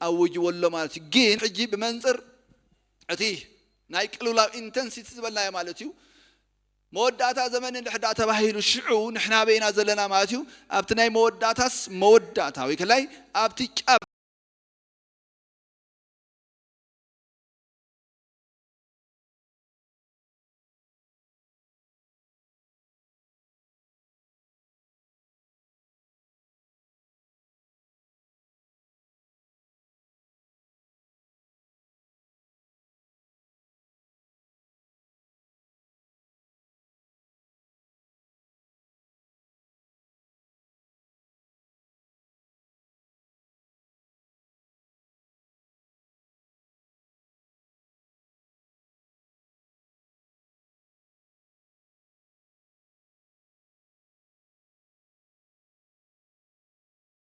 ኣውጅዎ ኣሎ ማለት እዩ። ግን ሕጂ ብመንፅር እቲ ናይ ቅልውላው ኢንተንሲቲ ዝበልናዮ ማለት እዩ። መወዳእታ ዘመን እንድሕዳ ተባሂሉ ሽዑ ንሕና በይና ዘለና ማለት እዩ። ኣብቲ ናይ መወዳእታስ መወዳእታ ወይ ከላይ ኣብቲ ጫፍ